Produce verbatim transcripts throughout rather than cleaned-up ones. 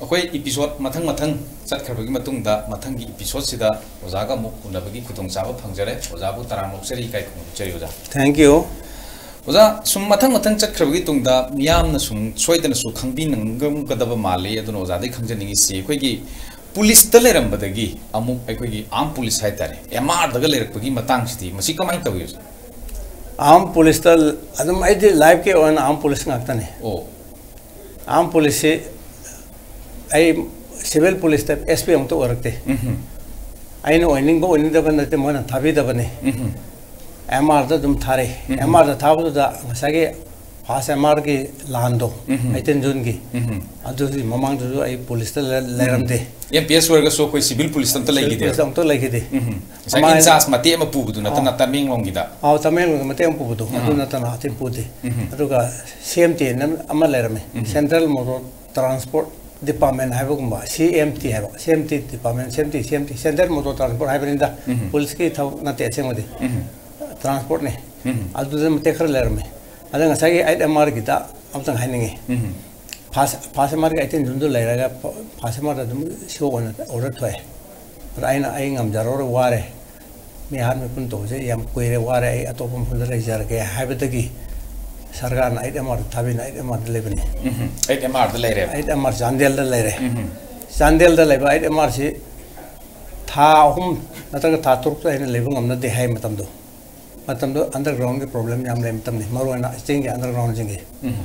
ꯑꯩꯈꯣꯏ ꯏꯄꯤꯁꯣꯠ ꯃꯊꯪ ꯃꯊꯪ ꯆꯠꯈ꯭ꯔꯕꯒꯤ ꯃꯇꯨꯡꯗ, ꯃꯊꯪꯒꯤ ꯏꯄꯤꯁꯣꯠꯁꯤꯗ ꯑꯣꯖꯥꯒ ꯑꯃꯨꯛ ꯎꯅꯕꯒꯤ ꯈꯨꯗꯣꯡꯆꯥꯕ ꯐꯪꯖꯔꯦ꯫ ꯑꯣꯖꯥꯕꯨ ꯇꯔꯥꯝꯅ ꯑꯣꯛꯆꯔꯤ, ꯏꯀꯥꯏ ꯈꯨꯝꯅꯕ ꯎꯠꯆꯔꯤ ꯑꯣꯖꯥ꯫ Thank you. ꯑꯣꯖꯥ, ꯁꯨꯝ ꯃꯊꯪ ꯃꯊꯪ ꯆꯠꯈ꯭ꯔꯕꯒꯤ ꯇꯨꯡꯗ ꯃꯤꯌꯥꯝꯅ ꯁꯨꯝ ꯁꯣꯏꯗꯅꯁꯨ ꯈꯪꯕꯤꯅꯤꯡꯉꯝꯒꯗꯕ ꯃꯥꯜꯂꯤ, ꯑꯗꯨꯅ ꯑꯣꯖꯥꯗꯒꯤ ꯈꯪꯖꯅꯤꯡꯉꯤꯁꯤ, ꯑꯩꯈꯣꯏꯒꯤ ꯄꯨꯂꯤꯁꯇ ꯂꯩꯔꯝꯕꯗꯒꯤ ꯑꯃꯨꯛ ꯑꯩꯈꯣꯏꯒꯤ ꯑꯥꯔꯝ ꯄꯨꯂꯤꯁ ꯍꯥꯏꯇꯥꯔꯦ, ꯑꯦꯝ ꯑꯥꯔꯗꯒ ꯂꯩꯔꯛꯄꯒꯤ ꯃꯇꯥꯡꯁꯤꯗꯤ ꯃꯁꯤ ꯀꯃꯥꯏꯅ ꯇꯧꯏ ꯑꯣꯖꯥ? ꯑꯥꯔꯝ ꯄꯨꯂꯤꯁꯇ ꯑꯗꯨꯝ, ꯑꯩꯗꯤ ꯂꯥꯏꯐꯀꯤ ꯑꯣꯏꯅ ꯑꯥꯔꯝ ꯄꯨꯂꯤꯁ ꯉꯥꯛꯇꯅꯤ꯫ ꯑꯣ꯫ ꯑꯥꯔꯝ ꯄꯨꯂꯤꯁꯁꯤ ꯑꯩ ꯁꯤꯚꯤꯜ ꯄꯨꯂꯤꯁꯇ ꯑꯦꯁ ꯄꯤ ꯑꯃꯨꯛꯇ ꯑꯣꯏꯔꯛꯇꯦ꯫ ꯎꯝꯍꯨꯝ꯫ ꯑꯩꯅ ꯑꯣꯏꯅꯤꯡꯕ ꯑꯣꯏꯅꯤꯡꯗꯕ ꯅꯠꯇꯦ, ꯃꯣꯏꯅ ꯊꯥꯕꯤꯗꯕꯅꯤ꯫ ꯎꯝꯍꯨꯝ꯫ ꯑꯦꯝ ꯑꯥꯔꯗ ꯑꯗꯨꯝ ꯊꯥꯔꯛꯏ꯫ ꯎꯝꯍꯨꯝ꯫ ꯑꯦꯝ ꯑꯥꯔꯗ ꯊꯥꯕꯗꯨꯗ ꯉꯁꯥꯏꯒꯤ ꯐꯥꯔꯁ ꯑꯦꯝ ꯑꯥꯔꯒꯤ ꯂꯥꯟꯗꯣ, ꯎꯝꯍꯨꯝ꯫ ꯑꯩꯠꯇꯤꯟ ꯖꯨꯟꯒꯤ, ꯎꯝꯍꯨꯝ꯫ ꯑꯗꯨꯒꯤ ꯃꯃꯥꯡꯗꯁꯨ ꯑꯩ ꯄꯨꯂꯤꯁꯇ ꯂꯩ-, ꯂꯩꯔꯝꯗꯦ꯫ ꯑꯦꯝ ꯄꯤ ꯑꯦꯁ ꯑꯣꯏꯔꯒꯁꯨ ꯑꯩꯈꯣꯏ ꯁꯤꯚꯤꯜ ꯄꯨꯂꯤꯁꯇ ꯑꯝꯇ ꯁꯤꯚꯤꯜ ꯂꯩꯈꯤꯗꯦ꯫ ꯄꯨꯂꯤꯁꯇ ꯑꯃꯨꯛꯇ ꯂꯩꯈꯤꯗꯦ꯫ ꯎꯝꯍꯨꯝ꯫ ꯉꯁꯥꯏꯒꯤ ꯑꯃ ꯏꯟꯆꯥꯔꯖ ꯃꯇꯦꯛ ꯑꯃ ꯄꯨꯕꯗꯨ ꯅꯠꯇꯅ ꯑꯥ꯫ ꯇꯃꯦꯡꯂꯣꯡꯒꯤꯗ꯫ ꯑꯥꯎ, ꯇꯃꯦꯡꯂꯣꯡꯗ ꯃꯇꯦꯛ ꯑꯃ ꯄꯨꯕꯗꯣ, ꯑꯗꯨ ꯎꯝꯍꯨꯝ꯫ ꯅꯠꯇꯅ ꯑꯇꯩ ꯄꯨꯗꯦ꯫ ꯎꯝꯍꯨꯝ꯫ ꯑꯗꯨꯒ ꯁꯤ ꯑꯦꯝ ꯇꯤ ꯑꯅ ꯑꯃ ꯂꯩꯔꯝꯃꯦ꯫ ꯎꯝꯍꯨꯝ꯫ ꯁꯦꯟꯇ꯭ꯔꯦꯜ ꯃꯣꯇꯣꯔ ꯇ꯭ꯔꯥꯟꯁꯄꯣꯔꯠ ꯗꯤꯄꯥꯔꯠꯃꯦꯟ ꯍꯥꯏꯕꯒꯨꯝꯕ, ꯁꯤ ꯑꯦꯝ ꯇꯤ ꯍꯥꯏꯕ, ꯁꯤ ꯑꯦꯝ ꯇꯤ ꯗꯤꯄꯥꯔꯠꯃꯦꯟ, ꯁꯤ ꯑꯦꯝ ꯇꯤ, ꯁꯤ M T, central motor transport ꯍꯥꯏꯕꯅꯤꯗ, ꯎꯝꯍꯨꯝ꯫ ꯄꯨꯂꯤꯁꯀꯤ ꯊꯕꯛ ꯅꯠꯇꯦ ꯑꯁꯦꯡꯕꯗꯤ꯫ ꯎꯝꯍꯨꯝ꯫ ꯇ꯭ꯔꯥꯟꯁꯄꯣꯔꯠꯅꯤ꯫ ꯎꯝꯍꯨꯝ꯫ ꯑꯗꯨꯗ ꯃꯇꯦꯛ ꯈꯔ ꯂꯩꯔꯝꯃꯦ꯫ ꯑꯗ ꯉꯁꯥꯏꯒꯤ ꯑꯩꯠ ꯑꯦꯝ ꯑꯥꯔꯒꯤꯗ ꯑꯝꯇꯪ ꯍꯥꯏꯅꯤꯡꯉꯤ꯫ ꯎꯝꯍꯨꯝ꯫ ꯐꯥꯔꯁ, ꯐꯥꯔꯁ ꯑꯦꯝ ꯑꯥꯔꯒꯤ ꯑꯩꯠꯇꯤꯟ ꯖꯨꯟꯗꯨ ꯂꯩꯔꯒ ꯐ-, ꯐꯥꯔꯁ ꯑꯦꯝ ꯑꯥꯔꯗ ꯑꯗꯨꯝ ꯁꯤ ꯑꯣ ꯑꯣꯏꯅ ꯑꯣꯔꯗꯔ ꯊꯣꯛꯑꯦ꯫ ꯑꯗ ꯑꯩꯅ, "ꯑꯩ ꯉꯝꯖꯔꯔꯣꯏ, ꯋꯥꯔꯦ꯫ ꯃꯤ ꯑꯍꯥꯟꯕ ꯄꯨꯟ ꯇꯧꯕꯁꯦ ꯌꯥꯝ ꯀꯨꯏꯔꯦ, ꯋꯥꯔꯦ, ꯑꯩ ꯑꯇꯣꯞꯄ ꯃꯐꯝꯗ ꯂꯩꯖꯔꯒꯦ" ꯍꯥꯏꯕꯗꯒꯤ ꯁꯔꯀꯥꯔꯅ ꯑꯩꯠ ꯑꯦꯝ ꯑꯥꯔꯗ ꯊꯥꯕꯤꯅ ꯑꯩꯠ ꯑꯦꯝ ꯑꯥꯔꯗ ꯂꯩꯕꯅꯤ꯫ ꯎꯝꯍꯨꯝ꯫ ꯑꯩꯠ ꯑꯦꯝ ꯑꯥꯔꯗ ꯂꯩꯔꯦ꯫ ꯑꯩꯠ ꯑꯦꯝ ꯑꯥꯔ ꯆꯥꯟꯗꯦꯜꯗ ꯂꯩꯔꯦ꯫ ꯎꯝꯍꯨꯝ꯫ ꯆꯥꯟꯗꯦꯜꯗ ꯂꯩꯕ ꯑꯩꯠ ꯑꯦꯝ ꯑꯥꯔꯁꯤ ꯊꯥ ꯑꯍꯨꯝ ꯅꯠꯇ꯭ꯔꯒ ꯊꯥ ꯇꯔꯨꯛꯇ ꯑꯩꯅ ꯂꯩꯕ ꯉꯝꯅꯗꯦ ꯍꯥꯏ ꯃꯇꯝꯗꯣ꯫ ꯃꯇꯝꯗꯣ ꯑꯟꯗꯔꯒ꯭ꯔꯥꯎꯟꯒꯤ ꯄ꯭ꯔꯣꯕ꯭ꯂꯦꯝ ꯌꯥꯝ ꯂꯩ ꯃꯇꯝꯅꯤ, ꯃꯔꯨ ꯑꯣꯏꯅ ꯆꯤꯡꯒꯤ ꯑꯟꯗꯔꯒ꯭ꯔꯥꯎꯟꯁꯤꯡꯒꯤ꯫ ꯎꯝ꯫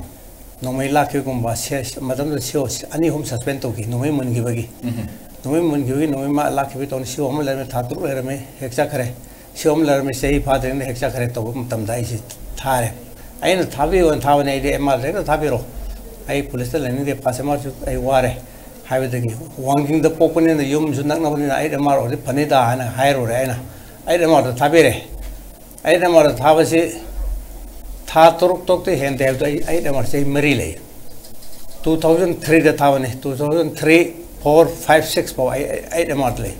ꯅꯣꯡꯃꯩ ꯂꯥꯛꯈꯤꯕꯒꯨꯝꯕ, ꯁꯦ-, ꯃꯇꯝꯗꯨꯗ ꯁꯤ ꯑꯣ ꯑꯅꯤ ꯑꯍꯨꯝ ꯁꯁꯄꯦꯟ ꯇꯧꯈꯤ, ꯅꯣꯡꯃꯩ ꯃꯨꯟꯈꯤꯕꯒꯤ꯫ ꯎꯝ꯫ ꯅꯣꯡꯃꯩ ꯃꯨꯟꯈꯤꯕꯒꯤ ꯅꯣꯡꯃꯩ ꯃꯥ ꯂꯥꯛꯈꯤꯕꯒꯤ ꯇꯧꯅꯤ, ꯁꯤ ꯑꯣ ꯑꯃ ꯂꯩꯔꯝꯃꯤ, ꯊꯥ ꯇꯔꯨꯛ ꯂꯩꯔꯝꯃꯤ, ꯍꯦꯛ ꯆꯠꯈ꯭ꯔꯦ꯫ ꯁꯤ ꯑꯣ ꯑꯃ ꯂꯩꯔꯝꯃꯤ, ꯆꯍꯤ ꯐꯥꯗ꯭ꯔꯤꯉꯩꯗ ꯍꯦꯛ ꯆꯠꯈ꯭ꯔꯦ ꯇꯧꯕ ꯃꯇꯝꯗ ꯑꯩꯁꯦ ꯊꯥꯔꯦ꯫ ꯑꯩꯅ ꯊꯥꯕꯤꯌꯣꯅ ꯊꯥꯕꯅꯦ, ꯑꯩꯗꯤ ꯑꯦꯝ ꯑꯥꯔ ꯂꯩꯔꯒ ꯊꯥꯕꯤꯔꯣ, ꯑꯩ ꯄꯨꯂꯤꯁꯇ ꯂꯩꯅꯤꯡꯗꯦ, ꯐꯥꯔꯁ ꯑꯦꯝ ꯑꯥꯔꯁꯨ ꯑꯩ ꯋꯥꯔꯦ ꯍꯥꯏꯕꯗꯒꯤ, ꯋꯥꯡꯖꯤꯡꯗ ꯄꯣꯛꯄꯅꯤꯅ ꯌꯨꯝꯁꯨ ꯅꯛꯅꯕꯅꯤꯅ ꯑꯩꯠ ꯑꯦꯝ ꯑꯥꯔ ꯑꯣꯏꯔꯗꯤ ꯐꯅꯤꯗ ꯍꯥꯏꯅ ꯍꯥꯏꯔꯨꯔꯦ ꯑꯩꯅ꯫ ꯑꯩꯠ ꯑꯦꯝ ꯑꯥꯔꯗ ꯊꯥꯕꯤꯔꯦ꯫ ꯑꯩꯠ ꯑꯦꯝ ꯑꯥꯔꯗ ꯊꯥꯕꯁꯤ ꯊꯥ ꯇꯔꯨꯛ ꯇꯔꯨꯛꯇ ꯍꯦꯟꯗꯦ ꯍꯥꯏꯕꯗꯣ ꯑꯩ ꯑꯩꯠ ꯑꯦꯝ ꯑꯥꯔ ꯆꯍꯤ ꯃꯔꯤ ꯂꯩ꯫ Two thousand threeꯗ ꯊꯥꯕꯅꯤ, two thousand three, four, five, six ꯐꯥꯎ ꯑꯩ, ꯑꯩ ꯑꯩꯠ ꯑꯦꯝ ꯑꯥꯔꯗ ꯂꯩ꯫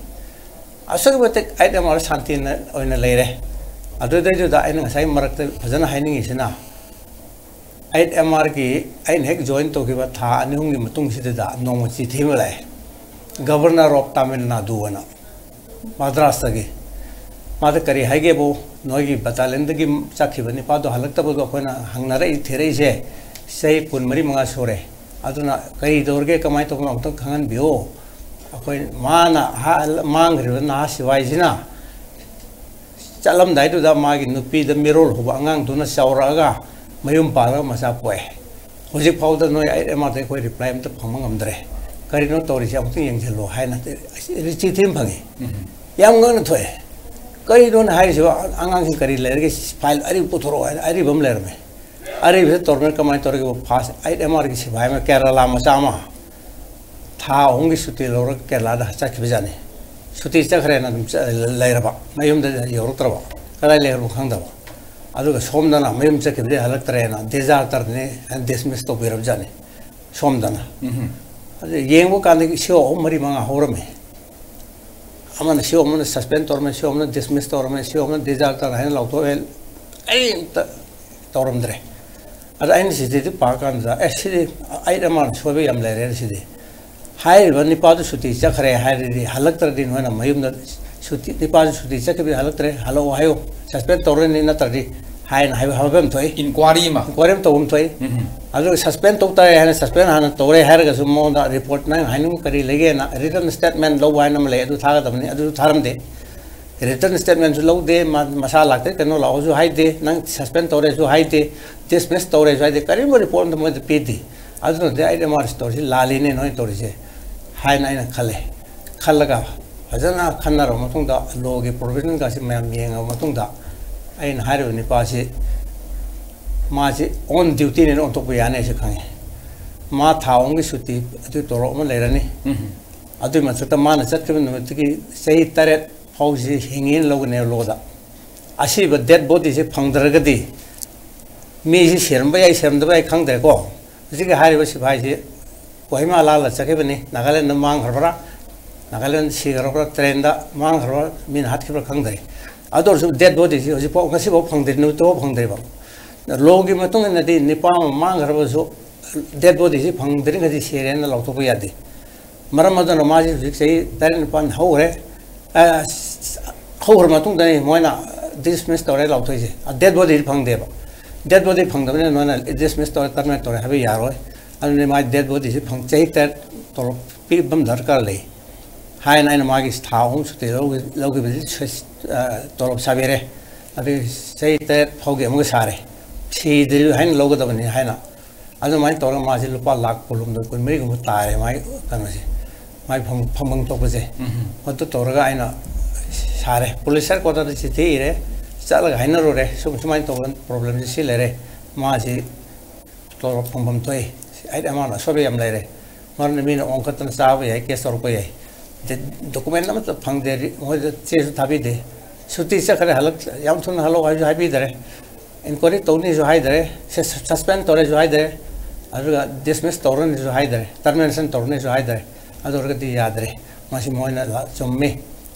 ꯑꯁꯨꯛꯀꯤ ꯃꯇꯤꯛ ꯑꯩꯠ ꯑꯦꯝ ꯑꯥꯔ ꯁꯥꯟꯇꯤꯅ ꯑꯣꯏꯅ ꯂꯩꯔꯦ꯫ ꯑꯗꯨꯗꯩꯗꯨꯗ ꯑꯩꯅ ꯉꯁꯥꯏ ꯃꯔꯛꯇ ꯐꯖꯅ ꯍꯥꯏꯅꯤꯡꯉꯤꯁꯤꯅ, ꯑꯩꯠ ꯑꯦꯝ ꯑꯥꯔꯒꯤ ꯑꯩꯅ ꯍꯦꯛ ꯖꯣꯏꯟ ꯇꯧꯈꯤꯕ ꯊꯥ ꯑꯅꯤ ꯑꯍꯨꯝꯒꯤ ꯃꯇꯨꯡꯁꯤꯗ ꯅꯣꯡꯃ ꯆꯤꯊꯤ ꯑꯃ ꯂꯥꯛꯑꯦ, ꯒꯕꯔꯅꯔ ꯑꯣꯐ ꯇꯥꯃꯤꯜ ꯅꯥꯗꯨ ꯑꯅ, ꯃꯗ꯭ꯔꯥꯁꯇꯒꯤ꯫ ꯃꯥꯗ ꯀꯔꯤ ꯍꯥꯏꯒꯦꯕꯨ, "ꯅꯣꯏꯒꯤ ꯕꯇꯥꯂꯤꯌꯟꯗꯒꯤ ꯆꯠꯈꯤꯕ ꯅꯤꯄꯥꯗꯣ ꯍꯜꯂꯛꯇꯕꯗꯣ ꯑꯩꯈꯣꯏꯅ ꯍꯪꯅꯔꯛꯏ, ꯊꯤꯔꯛꯏꯁꯦ ꯆꯍꯤ ꯀꯨꯟ ꯃꯔꯤ ꯃꯉꯥ ꯁꯨꯔꯦ꯫ ꯑꯗꯨꯅ ꯀꯔꯤ ꯇꯧꯔꯒꯦ, ꯀꯃꯥꯏꯅ ꯇꯧꯕꯅꯣ ꯑꯃꯨꯛꯇꯪ ꯈꯪꯍꯟꯕꯤꯌꯨ꯫ ꯑꯩꯈꯣꯏ ꯃꯥꯅ ꯍꯥ-, ꯃꯥꯡꯈ꯭ꯔꯤꯕ ꯅꯍꯥ ꯁꯤꯐꯥꯏꯁꯤꯅ ꯆꯠꯂꯝꯗꯥꯏꯗꯨꯗ ꯃꯥꯒꯤ ꯅꯨꯄꯤꯗ ꯃꯤꯔꯣꯜ ꯍꯧꯕ ꯑꯉꯥꯡꯗꯨꯅ ꯆꯥꯎꯔꯛꯑꯒ ꯃꯌꯨꯝ ꯄꯥꯜꯂꯒ ꯃꯆꯥ ꯄꯣꯛꯑꯦ꯫ ꯍꯧꯖꯤꯛ ꯐꯥꯎꯗ ꯅꯣꯏ ꯑꯩꯠ ꯑꯦꯝ ꯑꯥꯔꯗ ꯑꯩꯈꯣꯏ ꯔꯤꯄ꯭ꯂꯥꯏ ꯑꯝꯇ ꯐꯪꯕ ꯉꯝꯗ꯭ꯔꯦ꯫ ꯀꯔꯤꯅꯣ ꯇꯧꯔꯤꯁꯦ, ꯑꯃꯨꯛꯇꯪ ꯌꯦꯡꯁꯤꯜꯂꯣ" ꯍꯥꯏꯅ ꯆꯤꯊꯤ ꯑꯃ ꯐꯪꯉꯤ꯫ ꯌꯥꯝ ꯉꯛꯅ ꯊꯣꯛꯑꯦ꯫ ꯀꯔꯤꯅꯣꯅ ꯍꯥꯏꯔꯤꯁꯤꯕ? ꯑꯉꯥꯡꯁꯤꯡ ꯀꯔꯤ ꯂꯩꯔꯒꯦ? ꯐꯥꯏꯜ ꯑꯔꯤꯕ ꯄꯨꯊꯣꯔꯛꯑꯣ ꯍꯥꯏꯅ ꯑꯔꯤꯕ ꯑꯃ ꯂꯩꯔꯝꯃꯦ꯫ ꯑꯔꯤꯕꯁꯦ ꯇꯧꯔꯝꯃꯦ꯫ ꯀꯃꯥꯏꯅ ꯇꯧꯔꯒꯦ? ꯐꯥꯁ ꯑꯩꯠ ꯑꯦꯝ ꯑꯥꯔꯒꯤ ꯁꯤꯐꯥꯏ ꯑꯃ, ꯀꯦꯔꯂꯥ ꯃꯆꯥ ꯑꯃ, ꯊꯥ ꯑꯍꯨꯝꯒꯤ ꯁꯨꯇꯤ ꯂꯧꯔꯒ ꯀꯦꯔꯂꯥꯗ ꯆꯠꯈꯤꯕꯖꯥꯠꯅꯤ꯫ ꯁꯨꯇꯤ ꯆꯠꯈ꯭ꯔꯦꯅ ꯑꯗꯨꯝ ꯆ-, ꯂꯩꯔꯕ, ꯃꯌꯨꯝꯗ ꯌꯧꯔꯛꯇ꯭ꯔꯕ, ꯀꯗꯥꯏ ꯂꯩꯈ꯭ꯔꯕꯅꯣ ꯈꯪꯗꯕ꯫ ꯑꯗꯨꯒ ꯁꯣꯝꯗꯅ ꯃꯌꯨꯝ ꯆꯠꯈꯤꯕꯗꯒꯤ ꯍꯜꯂꯛꯇ꯭ꯔꯦꯅ ꯗꯤꯖꯥꯔꯇꯔꯅꯤ ꯍꯥꯏꯅ ꯗꯤꯁꯃꯤꯁ ꯇꯧꯕꯤꯔꯕꯖꯥꯠꯅꯤ ꯁꯣꯝꯗꯅ꯫ ꯑꯗꯨ ꯌꯦꯡꯕ ꯀꯥꯟꯗ ꯏꯁꯤꯑꯣ ꯑꯍꯨꯝ ꯃꯔꯤ ꯃꯉꯥ ꯍꯧꯔꯝꯃꯤ꯫ ꯑꯃꯅ ꯁꯤꯑꯣ ꯑꯃꯅ ꯁꯁꯄꯦꯟ ꯇꯧꯔꯝꯃꯦ, ꯁꯤꯑꯣ ꯑꯃꯅ ꯗꯤꯁꯃꯤꯁ ꯇꯧꯔꯝꯃꯦ, ꯁꯤꯑꯣ ꯑꯃꯅ ꯗꯤꯖꯥꯔꯇꯔ ꯍꯥꯏꯅ ꯂꯥꯎꯊꯣꯛꯑꯦ, ꯀꯔꯤꯝꯇ ꯇꯧꯔꯝꯗ꯭ꯔꯦ꯫ ꯑꯗ ꯑꯩꯅ ꯁꯤꯗꯗꯤ ꯄꯥꯀꯥꯟꯗ, "ꯑꯦ, ꯁꯤꯗꯤ ꯑꯩꯠ ꯑꯦꯝ ꯑꯥꯔ ꯁꯣꯏꯕ ꯌꯥꯝ ꯂꯩꯔꯦ ꯁꯤꯗꯤ꯫ ꯍꯥꯏꯔꯤꯕ ꯅꯤꯄꯥꯗꯨ ꯁꯨꯇꯤ ꯆꯠꯈ꯭ꯔꯦ ꯍꯥꯏꯔꯗꯤ, ꯍꯜꯂꯛꯇ꯭ꯔꯗꯤ ꯅꯣꯏꯅ ꯃꯌꯨꯝꯗ ꯁꯨꯇꯤ, ꯅꯤꯄꯥꯁꯨ ꯁꯨꯇꯤ ꯆꯠꯈꯤꯕꯗꯤ ꯍꯜꯂꯛꯇ꯭ꯔꯦ, ꯍꯜꯂꯛꯑꯣ ꯍꯥꯏꯌꯨ, ꯁꯁꯄꯦꯟ ꯇꯧꯔꯅꯤ ꯅꯠꯇ꯭ꯔꯗꯤ" ꯍꯥꯏꯅ ꯍꯥꯏꯕ, ꯍꯥꯏꯕ ꯑꯃ ꯊꯣꯛꯏ꯫ ꯏꯟꯀ꯭ꯋꯥꯔꯤ ꯑꯃ꯫ ꯏꯟꯀ꯭ꯋꯥꯔꯤ ꯑꯃ ꯇꯧꯕ ꯑꯃ ꯊꯣꯛꯏ꯫ ꯑꯗꯨꯒ ꯁꯁꯄꯦꯟ ꯇꯧ ꯇꯥꯔꯦ ꯍꯥꯏꯅ, ꯁꯁꯄꯦꯟ ꯍꯥꯟꯅ ꯇꯧꯔꯦ ꯍꯥꯏꯔꯒꯁꯨ ꯃꯉꯣꯟꯗ ꯔꯤꯄꯣꯔꯠ, "ꯅꯪ ꯍꯥꯏꯅꯤꯡꯕ ꯀꯔꯤ ꯂꯩꯒꯦꯅ ꯔꯤꯇꯟ ꯁ꯭ꯇꯦꯠꯃꯦꯟ ꯂꯧꯕ" ꯍꯥꯏꯅ ꯑꯃ ꯂꯩ, ꯑꯗꯨ ꯊꯥꯒꯗꯕꯅꯤ, ꯑꯗꯨꯁꯨ ꯊꯥꯔꯝꯗꯦ꯫ ꯔꯤꯇꯟ ꯁ꯭ꯇꯦꯠꯃꯦꯟꯁꯨ ꯂꯧꯗꯦ, ꯃꯥ ꯃꯁꯥ ꯂꯥꯛꯇ꯭ꯔꯦ, ꯀꯩꯅꯣ ꯂꯥꯛꯑꯣꯁꯨ ꯍꯥꯏꯗꯦ, ꯅꯪ ꯁꯁꯄꯦꯟ ꯇꯧꯔꯦꯁꯨ ꯍꯥꯏꯗꯦ, ꯗꯤꯁꯃꯤꯁ ꯇꯧꯔꯦꯁꯨ ꯍꯥꯏꯗꯦ, ꯀꯔꯤꯒꯨꯝꯕ ꯔꯤꯄꯣꯔꯠ ꯑꯃꯇ ꯃꯣꯏꯗ ꯄꯤꯗꯦ꯫ ꯑꯗꯨꯅꯗꯤ ꯑꯩꯅ ꯃꯥ ꯇꯧꯔꯤꯁꯤ ꯂꯥꯜꯂꯤꯅꯦ ꯅꯣꯏꯅ ꯇꯧꯔꯤꯁꯦ ꯍꯥꯏꯅ ꯑꯩꯅ ꯈꯜꯂꯦ꯫ ꯈꯜꯂꯒ ꯐꯖꯅ ꯈꯟꯅꯔꯕ ꯃꯇꯨꯡꯗ, ꯂꯣꯒꯤ ꯄ꯭ꯔꯣꯚꯤꯖꯟꯒꯁꯤ ꯃꯌꯥꯝ ꯌꯦꯡꯉꯕ ꯃꯇꯨꯡꯗ, ꯑꯩꯅ ꯍꯥꯏꯔꯤꯕ ꯅꯤꯄꯥꯁꯤ, ꯃꯥꯁꯤ ꯑꯣꯟ ꯗ꯭ꯌꯨꯇꯤꯅꯦꯅ ꯑꯣꯟꯊꯣꯛꯄ ꯌꯥꯅꯤ ꯍꯥꯏꯁꯦ ꯈꯪꯉꯦ꯫ ꯃꯥ ꯊꯥ ꯑꯍꯨꯝꯒꯤ ꯁꯨꯇꯤ ꯑꯗꯨ ꯇꯣꯂꯣꯞ ꯑꯃ ꯂꯩꯔꯅꯤ꯫ ꯑꯗꯨꯒꯤ ꯃꯊꯛꯇ ꯃꯥꯅ ꯆꯠꯈꯤꯕ ꯅꯨꯃꯤꯠꯇꯒꯤ ꯆꯍꯤ ꯇꯔꯦꯠ ꯐꯥꯎꯁꯤ ꯍꯤꯡꯉꯦꯅ ꯂꯧꯒꯅꯦꯕ ꯂꯣꯗ꯫ ꯑꯁꯤꯕ ꯗꯦꯠ ꯕꯣꯗꯤꯁꯦ ꯐꯪꯗ꯭ꯔꯒꯗꯤ ꯃꯤꯁꯤ ꯁꯤꯔꯝꯕ ꯌꯥꯏ, ꯁꯤꯔꯝꯗꯕ ꯌꯥꯏ, ꯈꯪꯗ꯭ꯔꯦꯀꯣ꯫ ꯍꯧꯖꯤꯛꯀꯤ ꯍꯥꯏꯔꯤꯕ ꯁꯤꯐꯥꯏꯁꯤ ꯀꯣꯍꯤꯃꯥ ꯂꯥꯜꯂ ꯆꯠꯈꯤꯕꯅꯤ, ꯅꯥꯒꯥꯂꯦꯟꯗ ꯃꯥꯡꯈ꯭ꯔꯕ꯭ꯔꯥ, ꯅꯥꯒꯥꯂꯦꯟꯗ ꯁꯤꯈ꯭ꯔꯕ꯭ꯔꯥ, ꯇ꯭ꯔꯦꯟꯗ ꯃꯥꯡꯈ꯭ꯔꯕ꯭ꯔꯥ, ꯃꯤꯅ ꯍꯥꯠꯈꯤꯕ꯭ꯔꯥ ꯈꯪꯗ꯭ꯔꯦ꯫ ꯑꯗꯨ ꯑꯣꯏꯔꯁꯨ ꯗꯦꯠ ꯕꯣꯗꯤꯁꯤ ꯍꯧꯖꯤꯛꯐꯥꯎ, ꯉꯁꯤꯐꯥꯎ ꯐꯪꯗ꯭ꯔꯤ, ꯅꯨꯃꯤꯠꯇꯨꯐꯥꯎ ꯐꯪꯗ꯭ꯔꯤꯕ꯫ ꯂꯣꯒꯤ ꯃꯇꯨꯡ ꯏꯟꯅꯗꯤ ꯅꯤꯄꯥ ꯑꯃ ꯃꯥꯡꯈ꯭ꯔꯕꯁꯨ ꯗꯦꯠ ꯕꯣꯗꯤꯁꯤ ꯐꯪꯗ꯭ꯔꯤꯉꯩꯗꯤ ꯁꯤꯔꯦꯅ ꯂꯥꯎꯊꯣꯛꯄ ꯌꯥꯗꯦ꯫ ꯃꯔꯝ ꯑꯗꯨꯅ ꯃꯥꯁꯤ ꯍꯧꯖꯤꯛ ꯆꯍꯤ ꯇꯔꯦꯠ ꯅꯤꯄꯥꯜ ꯍꯧꯈ꯭ꯔꯦ꯫ ꯑ, ꯍꯧꯈ꯭ꯔ ꯃꯇꯨꯡꯗꯅꯤ ꯃꯣꯏꯅ ꯗꯤꯁꯃꯤꯁ ꯇꯧꯔꯦ ꯂꯥꯎꯊꯣꯛꯏꯁꯦ꯫ ꯗꯦꯠ ꯕꯣꯗꯤꯗꯤ ꯐꯪꯗꯦꯕ꯫ ꯗꯦꯠ ꯕꯣꯗꯤ ꯐꯪꯗꯕꯅꯤꯅ ꯃꯣꯏꯅ ꯗꯤꯁꯃꯤꯁ ꯇꯧꯔꯦ, ꯇꯔꯃꯤꯅꯦꯠ ꯇꯧꯔꯦ ꯍꯥꯏꯕ ꯌꯥꯔꯣꯏ꯫ ꯑꯗꯨꯅ ꯃꯥꯒꯤ ꯗꯦꯠ ꯕꯣꯗꯤꯁꯤ ꯐꯪ ꯆꯍꯤ ꯇꯔꯦꯠ ꯇꯣꯂꯣꯞ ꯄꯤꯕ ꯑꯃ ꯗꯔꯀꯥꯔ ꯂꯩ ꯍꯥꯏꯅ ꯑꯩꯅ ꯃꯥꯒꯤ ꯊꯥ ꯑꯍꯨꯝ ꯁꯨꯇꯤ ꯂꯧꯈꯤ- ꯂꯧꯈꯤꯕꯁꯤ ꯁ- ꯑ, ꯇꯣꯂꯣꯞ ꯁꯥꯕꯤꯔꯦ꯫ ꯑꯗꯨꯒꯤ ꯆꯍꯤ ꯇꯔꯦꯠ ꯐꯥꯎꯒꯤ ꯑꯃꯒ ꯁꯥꯔꯦ꯫ ꯁꯤꯗ꯭ꯔꯤ ꯍꯥꯏꯅ ꯂꯧꯒꯗꯕꯅꯤ ꯍꯥꯏꯅ꯫ ꯑꯗꯨꯃꯥꯏꯅ ꯇꯧꯔꯒ ꯃꯥꯁꯤ ꯂꯨꯄꯥ ꯂꯥꯈ ꯀꯨꯟꯍꯨꯝꯗꯣꯏ, ꯀꯨꯟꯃꯔꯤꯒꯨꯝꯕ ꯇꯥꯔꯦ ꯃꯥꯒꯤ ꯀꯩꯅꯣꯁꯦ, ꯃꯥꯒꯤ ꯐꯪ- ꯐꯪꯐꯝ ꯊꯣꯛꯄꯁꯦ꯫ ꯎꯝ꯫ ꯃꯗꯨ ꯇꯧꯔꯒ ꯑꯩꯅ ꯁꯥꯔꯦ, ꯄꯨꯂꯤꯁ ꯍꯦꯗ ꯀ꯭ꯋꯥꯇꯔꯗ ꯆꯤꯊꯤ ꯏꯔꯦ, ꯆꯠꯂꯒ ꯍꯥꯏꯅꯔꯨꯔꯦ, ꯁꯨꯝ ꯁꯨꯃꯥꯏꯅ ꯇꯧꯕ ꯄ꯭ꯔꯣꯕ꯭ꯂꯦꯝꯁꯤ ꯁꯤ ꯂꯩꯔꯦ, ꯃꯥꯁꯤ ꯇꯣꯂꯣꯞ ꯐꯪꯐꯝ ꯊꯣꯛꯏ, ꯑꯩꯠ ꯑꯦꯝ ꯑꯥꯔꯅ ꯑꯁꯣꯏꯕ ꯌꯥꯝ ꯂꯩꯔꯦ꯫ ꯃꯔꯝꯗꯤ ꯃꯤꯅ ꯑꯣꯟꯈꯠꯇꯅ ꯆꯥꯕ ꯌꯥꯏ, ꯀꯦꯁ ꯇꯧꯔꯛꯄ ꯌꯥꯏ꯫ ꯗ- ꯗꯣꯀꯨꯃꯦꯟ ꯑꯃꯠꯇ ꯐꯪꯗꯦ, ꯔꯤ- ꯃꯣꯏꯗ ꯆꯦꯁꯨ ꯊꯥꯕꯤꯗꯦ꯫ ꯁꯨꯇꯤ ꯆꯠꯈ꯭ꯔꯦ, ꯍꯜꯂꯛ- ꯌꯥꯝ ꯊꯨꯅ ꯍꯜꯂꯛꯑꯣ ꯍꯥꯏꯕꯁꯨ ꯍꯥꯏꯕꯤꯗꯔꯦ꯫ ꯏꯟꯀ꯭ꯋꯥꯏꯔꯤ ꯇꯧꯅꯤꯁꯨ ꯍꯥꯏꯗꯔꯦ, ꯁ- ꯁꯁꯄꯦꯟ ꯇꯧꯔꯦꯁꯨ ꯍꯥꯏꯗꯔꯦ, ꯑꯗꯨꯒ ꯗꯤꯁꯃꯤꯁ ꯇꯧꯔꯅꯤꯁꯨ ꯍꯥꯏꯗꯔꯦ, ꯇꯔꯃꯤꯅꯦꯁꯟ ꯇꯧꯔꯅꯤꯁꯨ ꯍꯥꯏꯗꯔꯦ꯫ ꯑꯗꯨ ꯑꯣꯏꯔꯒꯗꯤ ꯌꯥꯗ꯭ꯔꯦ꯫ ꯃꯁꯤ ꯃꯣꯏꯅ ꯂꯥ- ꯆꯨꯝꯃꯤ,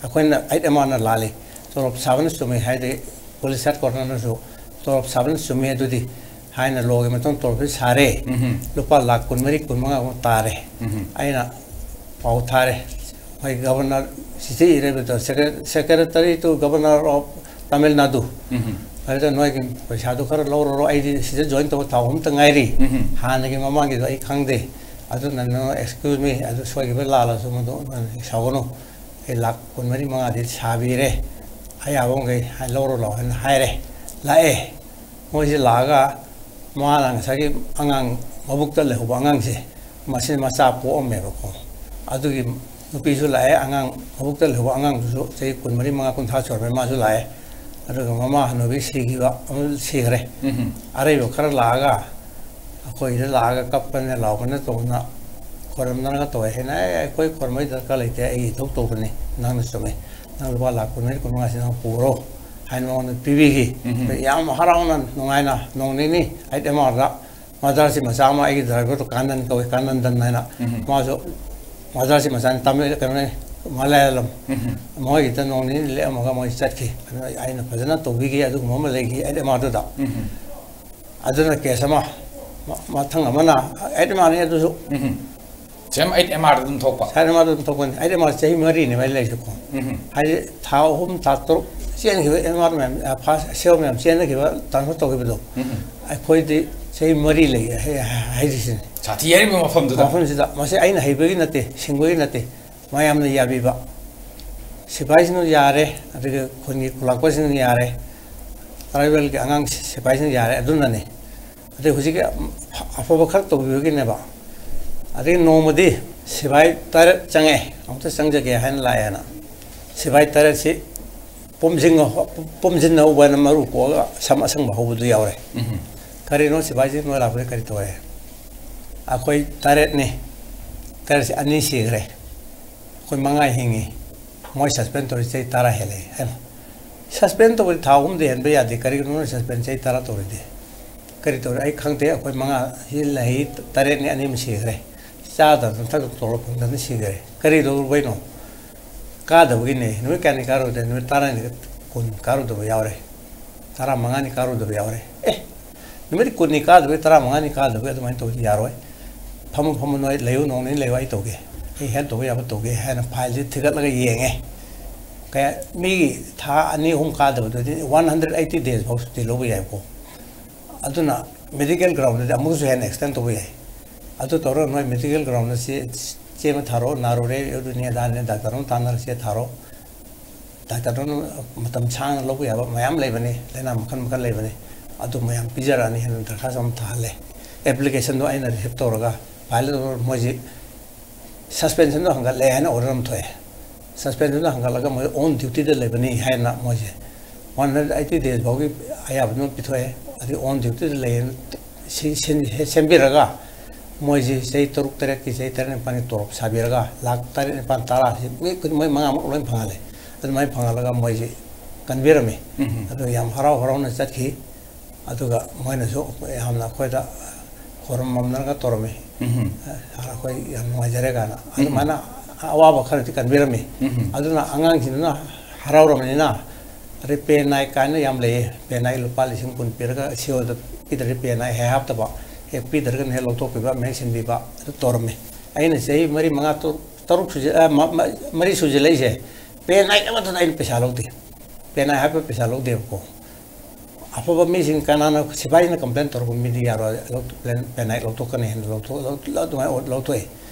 ꯑꯩꯈꯣꯏꯅ ꯑꯩꯠ ꯑꯦꯝ ꯑꯥꯔꯅ ꯂꯥꯜꯂꯤ, ꯇꯣꯂꯣꯞ ꯁꯥꯕꯅ ꯆꯨꯝꯃꯤ ꯍꯥꯏꯗꯤ ꯄꯨꯂꯤꯁ ꯍꯦꯗ ꯀ꯭ꯋꯥꯇꯔꯅꯁꯨ ꯇꯣꯂꯣꯞ ꯁꯥꯕꯅ ꯆꯨꯝꯃꯤ ꯑꯗꯨꯗꯤ ꯍꯥꯏꯅ ꯂꯣꯒꯤ ꯃꯇꯨꯡ ꯇꯣꯂꯣꯞꯁꯤ ꯁꯥꯔꯦ꯫ ꯎꯝ꯫ ꯂꯨꯄꯥ ꯂꯥꯈ ꯀꯨꯟꯃꯔꯤ, ꯀꯨꯟꯃꯉꯥ ꯑꯃ ꯇꯥꯔꯦ꯫ ꯎꯝ꯫ ꯑꯩꯅ ꯄꯥꯎ ꯊꯥꯔꯦ, ꯃꯣꯏ ꯒꯕꯔꯅꯔ ꯁꯤꯁꯤ ꯏꯔꯦꯕꯗꯣ, Secretary to Governor of Tamil Nadu꯫ ꯎꯝ꯫ ꯑꯗꯨꯗ ꯅꯣꯏꯒꯤ ꯄꯩꯁꯥꯗꯨ ꯈꯔ ꯂꯧꯔꯔꯣ, ꯑꯩꯗꯤ ꯁꯤꯗ ꯖꯣꯏꯟ ꯇꯧꯕ ꯊꯥ ꯑꯍꯨꯝꯇ ꯉꯥꯏꯔꯤ꯫ ꯎꯝ꯫ ꯍꯥꯟꯅꯒꯤ ꯃꯃꯥꯡꯒꯤꯗꯣ ꯑꯩ ꯈꯪꯗꯦ꯫ ꯑꯗꯨꯅ ꯅꯪ excuse me, ꯑꯗꯨ ꯁꯣꯏꯈꯤꯕ ꯂꯥꯜꯂꯁꯨ ꯃꯗꯨ ꯁꯥꯎꯒꯅꯨ꯫ ꯑꯩ ꯂꯥꯈ ꯀꯨꯟꯃꯔꯤ ꯃꯉꯥꯗꯤ ꯁꯥꯕꯤꯔꯦ, ꯑꯌꯥꯕ ꯃꯈꯩ ꯂꯧꯔꯣ ꯂꯥꯛꯑꯣ ꯍꯥꯏꯅ ꯍꯥꯏꯔꯦ꯫ ꯂꯥꯛꯑꯦ꯫ ꯃꯣꯏꯁꯤ ꯂꯥꯛꯑꯒ ꯃꯥꯅ ꯉꯁꯥꯏꯒꯤ ꯑꯉꯥꯡ ꯃꯕꯨꯛꯇ ꯂꯩꯍꯧꯕ ꯑꯉꯥꯡꯁꯦ, ꯃꯁꯤ ꯃꯆꯥ ꯄꯣꯛꯑꯝꯃꯦꯕꯀꯣ꯫ ꯑꯗꯨꯒꯤ ꯅꯨꯄꯤꯁꯨ ꯂꯥꯛꯑꯦ, ꯑꯉꯥꯡ ꯃꯕꯨꯛꯇ ꯂꯩꯍꯧꯕ ꯑꯉꯥꯡꯗꯨꯁꯨ ꯆꯍꯤ ꯀꯨꯟꯃꯔꯤ ꯃꯉꯥ, ꯀꯨꯟꯊ꯭ꯔꯥ ꯁꯨꯔꯝꯃꯦ, ꯃꯥꯁꯨ ꯂꯥꯛꯑꯦ꯫ ꯑꯗꯨꯒ ꯃꯃꯥ ꯍꯅꯨꯕꯤ ꯁꯤꯈꯤꯕ ꯑꯃ ꯁꯤꯈ꯭ꯔꯦ꯫ ꯎꯝ꯫ ꯑꯔꯩꯕ ꯈꯔ ꯂꯥꯛꯑꯒ ꯑꯩꯈꯣꯏꯗ ꯂꯥꯛꯑꯒ ꯀꯞꯄꯅ ꯂꯥꯎꯕꯅ ꯇꯧꯗꯅ ꯈꯣꯏꯔꯝꯅꯔꯒ ꯇꯧꯋꯦ ꯍꯥꯏꯅ, "ꯑꯦ, ꯑꯩꯈꯣꯏ ꯈꯣꯏꯔꯝꯕꯒꯤ ꯗꯔꯀꯥꯔ ꯂꯩꯇꯦ, ꯑꯩ ꯏꯊꯧ ꯇꯧꯕꯅꯤ, ꯅꯪꯅ ꯆꯨꯝꯃꯤ, ꯅꯪ ꯂꯨꯄꯥ ꯂꯥꯈ ꯀꯨꯟꯃꯔꯤ, ꯀꯨꯟꯃꯉꯥꯁꯤ ꯅꯪ ꯄꯨꯔꯣ" ꯍꯥꯏꯅ ꯃꯉꯣꯟꯗ ꯄꯤꯕꯤꯈꯤ꯫ ꯎꯝ꯫ ꯌꯥꯝ ꯍꯔꯥꯎꯅ, ꯅꯨꯡꯉꯥꯏꯅ, ꯅꯣꯡ ꯅꯤꯅꯤ ꯑꯩꯠ ꯑꯦꯝ ꯑꯥꯔꯗ ꯃꯗ꯭ꯔꯥꯁꯤ ꯃꯆꯥ ꯑꯃ, ꯑꯩꯒꯤ ꯗ꯭ꯔꯥꯏꯚꯔꯗꯣ ꯀꯥꯅꯟ ꯀꯧꯏ, ꯀꯥꯅꯟꯗꯟ ꯍꯥꯏꯅ꯫ ꯎꯝ꯫ ꯃꯥꯁꯨ ꯃꯗ꯭ꯔꯥꯁꯤ ꯃꯆꯥꯅꯤ, ꯇꯥꯃꯤꯜ, ꯀꯩꯅꯣꯅꯤ, ꯃꯂꯌꯥꯂꯝ꯫ ꯎꯝ꯫ ꯃꯣꯏꯒꯤꯗ ꯅꯣꯡ ꯅꯤꯅꯤ ꯂꯦꯛꯑꯝꯃꯒ ꯃꯣꯏ ꯆꯠꯈꯤ꯫ ꯑꯗꯨꯅ ꯑꯩꯅ ꯐꯖꯅ ꯇꯧꯕꯤꯈꯤ꯫ ꯑꯗꯨꯒꯨꯝꯕ ꯑꯃ ꯂꯩꯈꯤ ꯑꯩꯠ ꯑꯦꯝ ꯑꯥꯔꯗꯨꯗ꯫ ꯎꯝ꯫ ꯑꯗꯨꯅ ꯀꯦꯁ ꯑꯃ꯫ ꯃ-, ꯃꯊꯪ ꯑꯃꯅ ꯑꯩꯠ ꯑꯦꯝ ꯑꯥꯔꯅꯤ ꯑꯗꯨꯁꯨ꯫ ꯎꯝ꯫ ꯁꯦꯝ ꯑꯩꯠ ꯑꯦꯝ ꯑꯥꯔꯗ ꯑꯗꯨꯝ ꯊꯣꯛꯄ꯫ ꯁꯦꯝ ꯑꯩꯠ ꯑꯦꯝ ꯑꯥꯔꯗ ꯑꯗꯨꯝ ꯊꯣꯛꯄꯅꯤ꯫ ꯑꯩꯠ ꯑꯦꯝ ꯑꯥꯔ ꯆꯍꯤ ꯃꯔꯤꯅꯦ ꯃꯥꯏ ꯂꯩꯔꯤꯁꯦꯀꯣ꯫ ꯎꯝ꯫ ꯍꯥꯏꯗꯤ ꯊꯥ ꯑꯍꯨꯝ, ꯊꯥ ꯇꯔꯨꯛ ꯆꯦꯟꯈꯤꯕ ꯑꯦꯝ ꯑꯥꯔ ꯃꯌꯥꯝ, ꯑ, ꯐꯥꯁ ꯁꯦꯜ ꯃꯌꯥꯝ ꯆꯦꯟꯅꯈꯤꯕ, ꯇ꯭ꯔꯥꯟꯁꯐꯔ ꯇꯧꯈꯤꯕꯗꯣ꯫ ꯎꯝ꯫ ꯑꯩꯈꯣꯏꯗꯤ ꯆꯍꯤ ꯃꯔꯤ ꯂꯩ ꯍꯥꯏ-, ꯍꯥꯏꯔꯤꯁꯤꯅꯤ꯫ ꯁꯥꯊꯤ ꯍꯥꯏꯔꯤꯕ ꯃꯐꯝꯗꯨꯗ꯫ ꯃꯐꯝꯁꯤꯗ꯫ ꯃꯁꯤ ꯑꯩꯅ ꯍꯩꯕꯒꯤ ꯅꯠꯇꯦ, ꯁꯤꯡꯕꯒꯤ ꯅꯠꯇꯦ꯫ ꯃꯌꯥꯝꯅ ꯌꯥꯕꯤꯕ꯫ ꯁꯤꯐꯥꯏꯁꯤꯡꯅ ꯌꯥꯔꯦ, ꯑꯗꯨꯒ ꯈꯨꯟꯒꯤ ꯈꯨꯂꯥꯛꯄꯁꯤꯡꯅ ꯌꯥꯔꯦ, ꯇ꯭ꯔꯥꯏꯕꯦꯜꯒꯤ ꯑꯉꯥꯡ ꯁꯤ-, ꯁꯤꯐꯥꯏꯁꯤꯡꯅ ꯌꯥꯔꯦ, ꯑꯗꯨꯅꯅꯦ꯫ ꯑꯗꯩ ꯍꯧꯖꯤꯛꯀꯤ ꯑꯐꯕ ꯈꯔ ꯇꯧꯕꯤꯕꯒꯤꯅꯦꯕ꯫ ꯑꯗꯒꯤ ꯅꯣꯡꯃꯗꯤ ꯁꯤꯐꯥꯏ ꯇꯔꯦꯠ ꯆꯪꯉꯛꯑꯦ, ꯑꯃꯨꯛꯇ ꯆꯪꯖꯒꯦ ꯍꯥꯏꯅ ꯂꯥꯛꯑꯦꯅ꯫ ꯁꯤꯐꯥꯏ ꯇꯔꯦꯠꯁꯤ ꯄꯣꯝꯖꯤꯟ-, ꯄꯣꯝꯖꯤꯟꯅꯍꯧꯕ ꯍꯥꯏꯅ ꯃꯔꯨ ꯀꯣꯛꯑꯒ ꯁꯝ ꯑꯁꯪꯕ ꯍꯧꯕꯗꯨ ꯌꯥꯎꯔꯦ꯫ ꯎꯝ꯫ ꯀꯔꯤꯅꯣ ꯁꯤꯐꯥꯏꯁꯤ ꯅꯣꯏ ꯂꯥꯛꯄꯗ ꯀꯔꯤ ꯇꯧꯔꯦ? ꯑꯩꯈꯣꯏ ꯇꯔꯦꯠꯅꯤ, ꯇꯔꯦꯠꯁꯤ ꯑꯅꯤ ꯁꯤꯈ꯭ꯔꯦ, ꯑꯩꯈꯣꯏ ꯃꯉꯥ ꯍꯤꯡꯉꯤ꯫ ꯃꯣꯏ ꯁꯁꯄꯦꯟ ꯇꯧꯔꯤ ꯆꯍꯤ ꯇꯔꯥ ꯍꯦꯜꯂꯦ ꯍꯥꯏꯅ꯫ ꯁꯁꯄꯦꯟ ꯇꯧꯕꯗꯤ ꯊꯥ ꯑꯍꯨꯝꯗ ꯍꯦꯟꯕ ꯌꯥꯗꯦ, ꯀꯔꯤꯒꯤꯅꯣ ꯅꯣꯏ ꯁꯁꯄꯦꯟ ꯆꯍꯤ ꯇꯔꯥ ꯇꯧꯔꯤꯗꯤ? ꯀꯔꯤ ꯇꯧꯔꯤ? ꯑꯩ ꯈꯪꯗꯦ, ꯑꯩꯈꯣꯏ ꯃꯉꯥ ꯁꯤ ꯂꯩ, ꯇꯔꯦꯠꯅꯤ, ꯑꯅꯤ ꯑꯃ ꯁꯤꯈ꯭ꯔꯦ, ꯆꯥꯗꯅ ꯊꯛꯇꯅ ꯇꯣꯂꯣꯞ ꯐꯪꯗꯅ ꯁꯤꯈ꯭ꯔꯦ꯫ ꯀꯔꯤ ꯇꯧꯔꯨꯕꯩꯅꯣ? ꯀꯥꯗꯕꯒꯤꯅꯦ꯫ ꯅꯨꯃꯤꯠ ꯀꯌꯥꯅꯤ ꯀꯥꯔꯨꯗꯦ? ꯅꯨꯃꯤꯠ ꯇꯔꯥꯅꯤ, ꯀꯨꯟ ꯀꯥꯔꯨꯗꯕ ꯌꯥꯎꯔꯦ, ꯇꯔꯥꯃꯉꯥꯅꯤ ꯀꯥꯔꯨꯗꯕ ꯌꯥꯎꯔꯦ꯫ ꯑꯦ, ꯅꯨꯃꯤꯠ ꯀꯨꯟꯅꯤ ꯀꯥꯗꯕꯒꯤ, ꯇꯔꯥꯃꯉꯥꯅꯤ ꯀꯥꯗꯕꯒꯤ ꯑꯗꯨꯃꯥꯏꯅ ꯇꯧꯕꯗꯤ ꯌꯥꯔꯣꯏ꯫ ꯐꯝꯃꯨ, ꯐꯝꯃꯨ, ꯅꯣꯏ ꯂꯩꯌꯨ, ꯅꯣꯡ ꯅꯤꯅꯤ ꯂꯩꯌꯨ, ꯑꯩ ꯇꯧꯒꯦ, ꯑꯩ ꯍꯦꯜꯞ ꯇꯧꯕ ꯌꯥꯕ ꯇꯧꯒꯦ ꯍꯥꯏꯅ ꯐꯥꯏꯜꯁꯤ ꯊꯤꯒꯠꯂꯒ ꯌꯦꯡꯉꯦ꯫ ꯀꯌꯥ, ꯃꯤꯒꯤ ꯊꯥ ꯑꯅꯤ ꯑꯍꯨꯝ ꯀꯥꯗꯕꯗꯨꯗꯤ one hundred eighty days ꯐꯥꯎ ꯁꯨꯇꯤ ꯂꯧꯕ ꯌꯥꯏꯕꯀꯣ꯫ ꯑꯗꯨꯅ ꯃꯦꯗꯤꯀꯦꯜ ꯒ꯭ꯔꯥꯎꯟꯗꯗꯤ ꯑꯃꯨꯛꯁꯨ ꯍꯦꯟꯅ ꯑꯦꯛꯁꯇꯦꯟ ꯇꯧꯕ ꯌꯥꯏ꯫ ꯑꯗꯨ ꯇꯧꯔꯒ ꯅꯣꯏ ꯃꯦꯗꯤꯀꯦꯜ ꯒ꯭ꯔꯥꯎꯟꯗ ꯆꯦ, ꯆꯦ ꯑꯃ ꯊꯥꯔꯛꯑꯣ, ꯅꯥꯔꯨꯔꯦ, ꯑꯗꯨꯅꯤ ꯑꯗꯥꯅꯤ, ꯗꯥꯛꯇꯔ ꯑꯃ ꯇꯥꯟꯅꯔ ꯆꯦ ꯊꯥꯔꯛꯑꯣ꯫ ꯗꯥꯛꯇꯔ ꯑꯗꯨꯅ ꯃꯇꯝ ꯁꯥꯡꯅ ꯂꯧꯕ ꯌꯥꯕ ꯃꯌꯥꯝ ꯂꯩꯕꯅꯤ, ꯂꯥꯏꯅꯥ ꯃꯈꯜ ꯃꯈꯜ ꯂꯩꯕꯅꯤ, ꯑꯗꯨ ꯃꯌꯥꯝ ꯄꯤꯖꯔꯛꯑꯅꯤ ꯍꯥꯏꯅ ꯗꯔꯈꯥꯁ ꯑꯃ ꯊꯥꯍꯜꯂꯦ꯫ ꯑꯦꯄ꯭ꯂꯤꯀꯦꯁꯟꯗꯣ ꯑꯩꯅ ꯔꯤꯁꯤꯞ ꯇꯧꯔꯒ ꯐꯥꯏꯜ ꯇꯧꯔꯒ ꯃꯣꯏꯁꯤ ꯁꯁꯄꯦꯟꯁꯟꯗꯣ ꯍꯟꯒꯠꯂꯦ ꯍꯥꯏꯅ ꯑꯣꯔꯗꯔ ꯑꯃ ꯊꯣꯛꯑꯦ꯫ ꯁꯁꯄꯦꯟꯁꯟꯗꯣ ꯍꯟꯒꯠꯂꯒ ꯃꯣꯏ ꯑꯣꯟ ꯗ꯭ꯌꯨꯇꯤꯗ ꯂꯩꯕꯅꯤ ꯍꯥꯏꯅ ꯃꯣꯏꯁꯦ one hundred eighty days ꯐꯥꯎꯒꯤ ꯑꯌꯥꯕ ꯑꯗꯨꯝ ꯄꯤꯊꯣꯛꯑꯦ꯫ ꯑꯗꯩ ꯑꯣꯟ ꯗ꯭ꯌꯨꯇꯤꯗ ꯂꯩꯌꯦꯅ ꯁꯤ-, ꯁꯤꯟ-, ꯁꯦꯝꯕꯤꯔꯒ ꯃꯣꯏꯁꯤ ꯆꯍꯤ ꯇꯔꯨꯛ ꯇꯔꯦꯠꯀꯤ, ꯆꯍꯤ ꯇꯔꯦꯠ ꯅꯤꯄꯥꯜꯒꯤ ꯇꯣꯂꯣꯞ ꯁꯥꯕꯤꯔꯒ ꯂꯥꯛ ꯇꯔꯦꯠ ꯅꯤꯄꯥꯜ ꯇꯔꯥꯁꯤ ꯃꯤ ꯈꯨꯗꯤꯡ ꯃꯣꯏ ꯃꯉꯥꯃꯛ ꯂꯣꯏ ꯐꯪꯍꯜꯂꯦ꯫ ꯑꯗꯨꯃꯥꯏꯅ ꯐꯪꯍꯜꯂꯒ ꯃꯣꯏꯁꯤ ꯀꯟꯕꯤꯔꯝꯃꯤ꯫ ꯎꯝ꯫ ꯑꯗꯨ ꯌꯥꯝ ꯍꯔꯥꯎ ꯍꯔꯥꯎꯅ ꯆꯠꯈꯤ꯫ ꯑꯗꯨꯒ ꯃꯣꯏꯅꯁꯨ ꯌꯥꯝꯅ ꯑꯩꯈꯣꯏꯗ ꯈꯣꯏꯔꯝꯃꯝꯅꯔꯒ ꯇꯧꯔꯝꯃꯤ꯫ ꯎꯝ꯫ ꯑ, ꯑꯩꯈꯣꯏ ꯌꯥꯝ ꯅꯨꯡꯉꯥꯏꯖꯔꯦ ꯀꯥꯏꯅ꯫ ꯎꯝ꯫ ꯑꯗꯨꯃꯥꯏꯅ ꯑꯋꯥꯕ ꯈꯔꯗꯤ ꯀꯟꯕꯤꯔꯝꯃꯤ꯫ ꯎꯝ꯫ ꯑꯗꯨꯅ ꯑꯉꯥꯡꯁꯤꯡꯗꯨꯅ ꯍꯔꯥꯎꯔꯕꯅꯤꯅ ꯑꯗꯩ ꯄꯦ ꯅꯥꯏꯛ ꯀꯥꯏꯅ ꯌꯥꯝ ꯂꯩꯌꯦ꯫ ꯄꯦ ꯅꯥꯏꯛ ꯂꯨꯄꯥ ꯂꯤꯁꯤꯡ ꯀꯨꯟ ꯄꯤꯔꯒ ꯁꯤ ꯑꯣꯗ ꯄꯤꯗ꯭ꯔꯗꯤ ꯄꯦ ꯅꯥꯏꯛ ꯍꯦꯛ ꯍꯥꯞꯇꯕ, ꯍꯦꯛ ꯄꯤꯗ꯭ꯔꯒꯅ ꯍꯦꯛ ꯂꯧꯊꯣꯛꯄꯤꯕ, ꯃꯍꯦꯛ ꯁꯤꯟꯕꯤꯕ ꯑꯗꯨ ꯇꯧꯔꯝꯃꯤ꯫ ꯑꯩꯅ ꯆꯍꯤ ꯃꯔꯤ, ꯃꯉꯥ, ꯇꯔꯨꯛ, ꯇꯔꯨꯛ ꯁꯨꯖꯤ-, ꯑ, ꯃ-, ꯃ-, ꯃꯔꯤ ꯁꯨꯖꯤꯜꯂꯛꯏꯁꯦ, ꯄꯦ ꯅꯥꯏꯛ ꯑꯃꯠꯇꯅ ꯑꯩꯅ ꯄꯩꯁꯥ ꯂꯧꯗꯦ꯫ ꯄꯦ ꯅꯥꯏꯛ ꯍꯥꯏꯕ ꯄꯩꯁꯥ ꯂꯧꯗꯦꯕꯀꯣ꯫ ꯑꯐꯕ ꯃꯤꯁꯤꯡ ꯀꯅꯥꯅ, ꯁꯤꯐꯥꯏꯁꯤꯅ ꯀꯝꯄ꯭ꯂꯦꯟ ꯇꯧꯔꯛꯄ ꯃꯤꯗꯤ ꯌꯥꯔꯣꯏ, ꯂꯧ-, ꯄꯦ ꯅꯥꯏꯛ ꯂꯧꯊꯣꯛꯀꯅꯤ ꯍꯥꯏꯅ ꯂꯧꯊꯣꯛ-, ꯂꯧ-, ꯑꯗꯨꯃꯥꯏꯅ ꯑꯣꯔꯗꯔ ꯂꯧꯊꯣꯛꯑꯦ꯫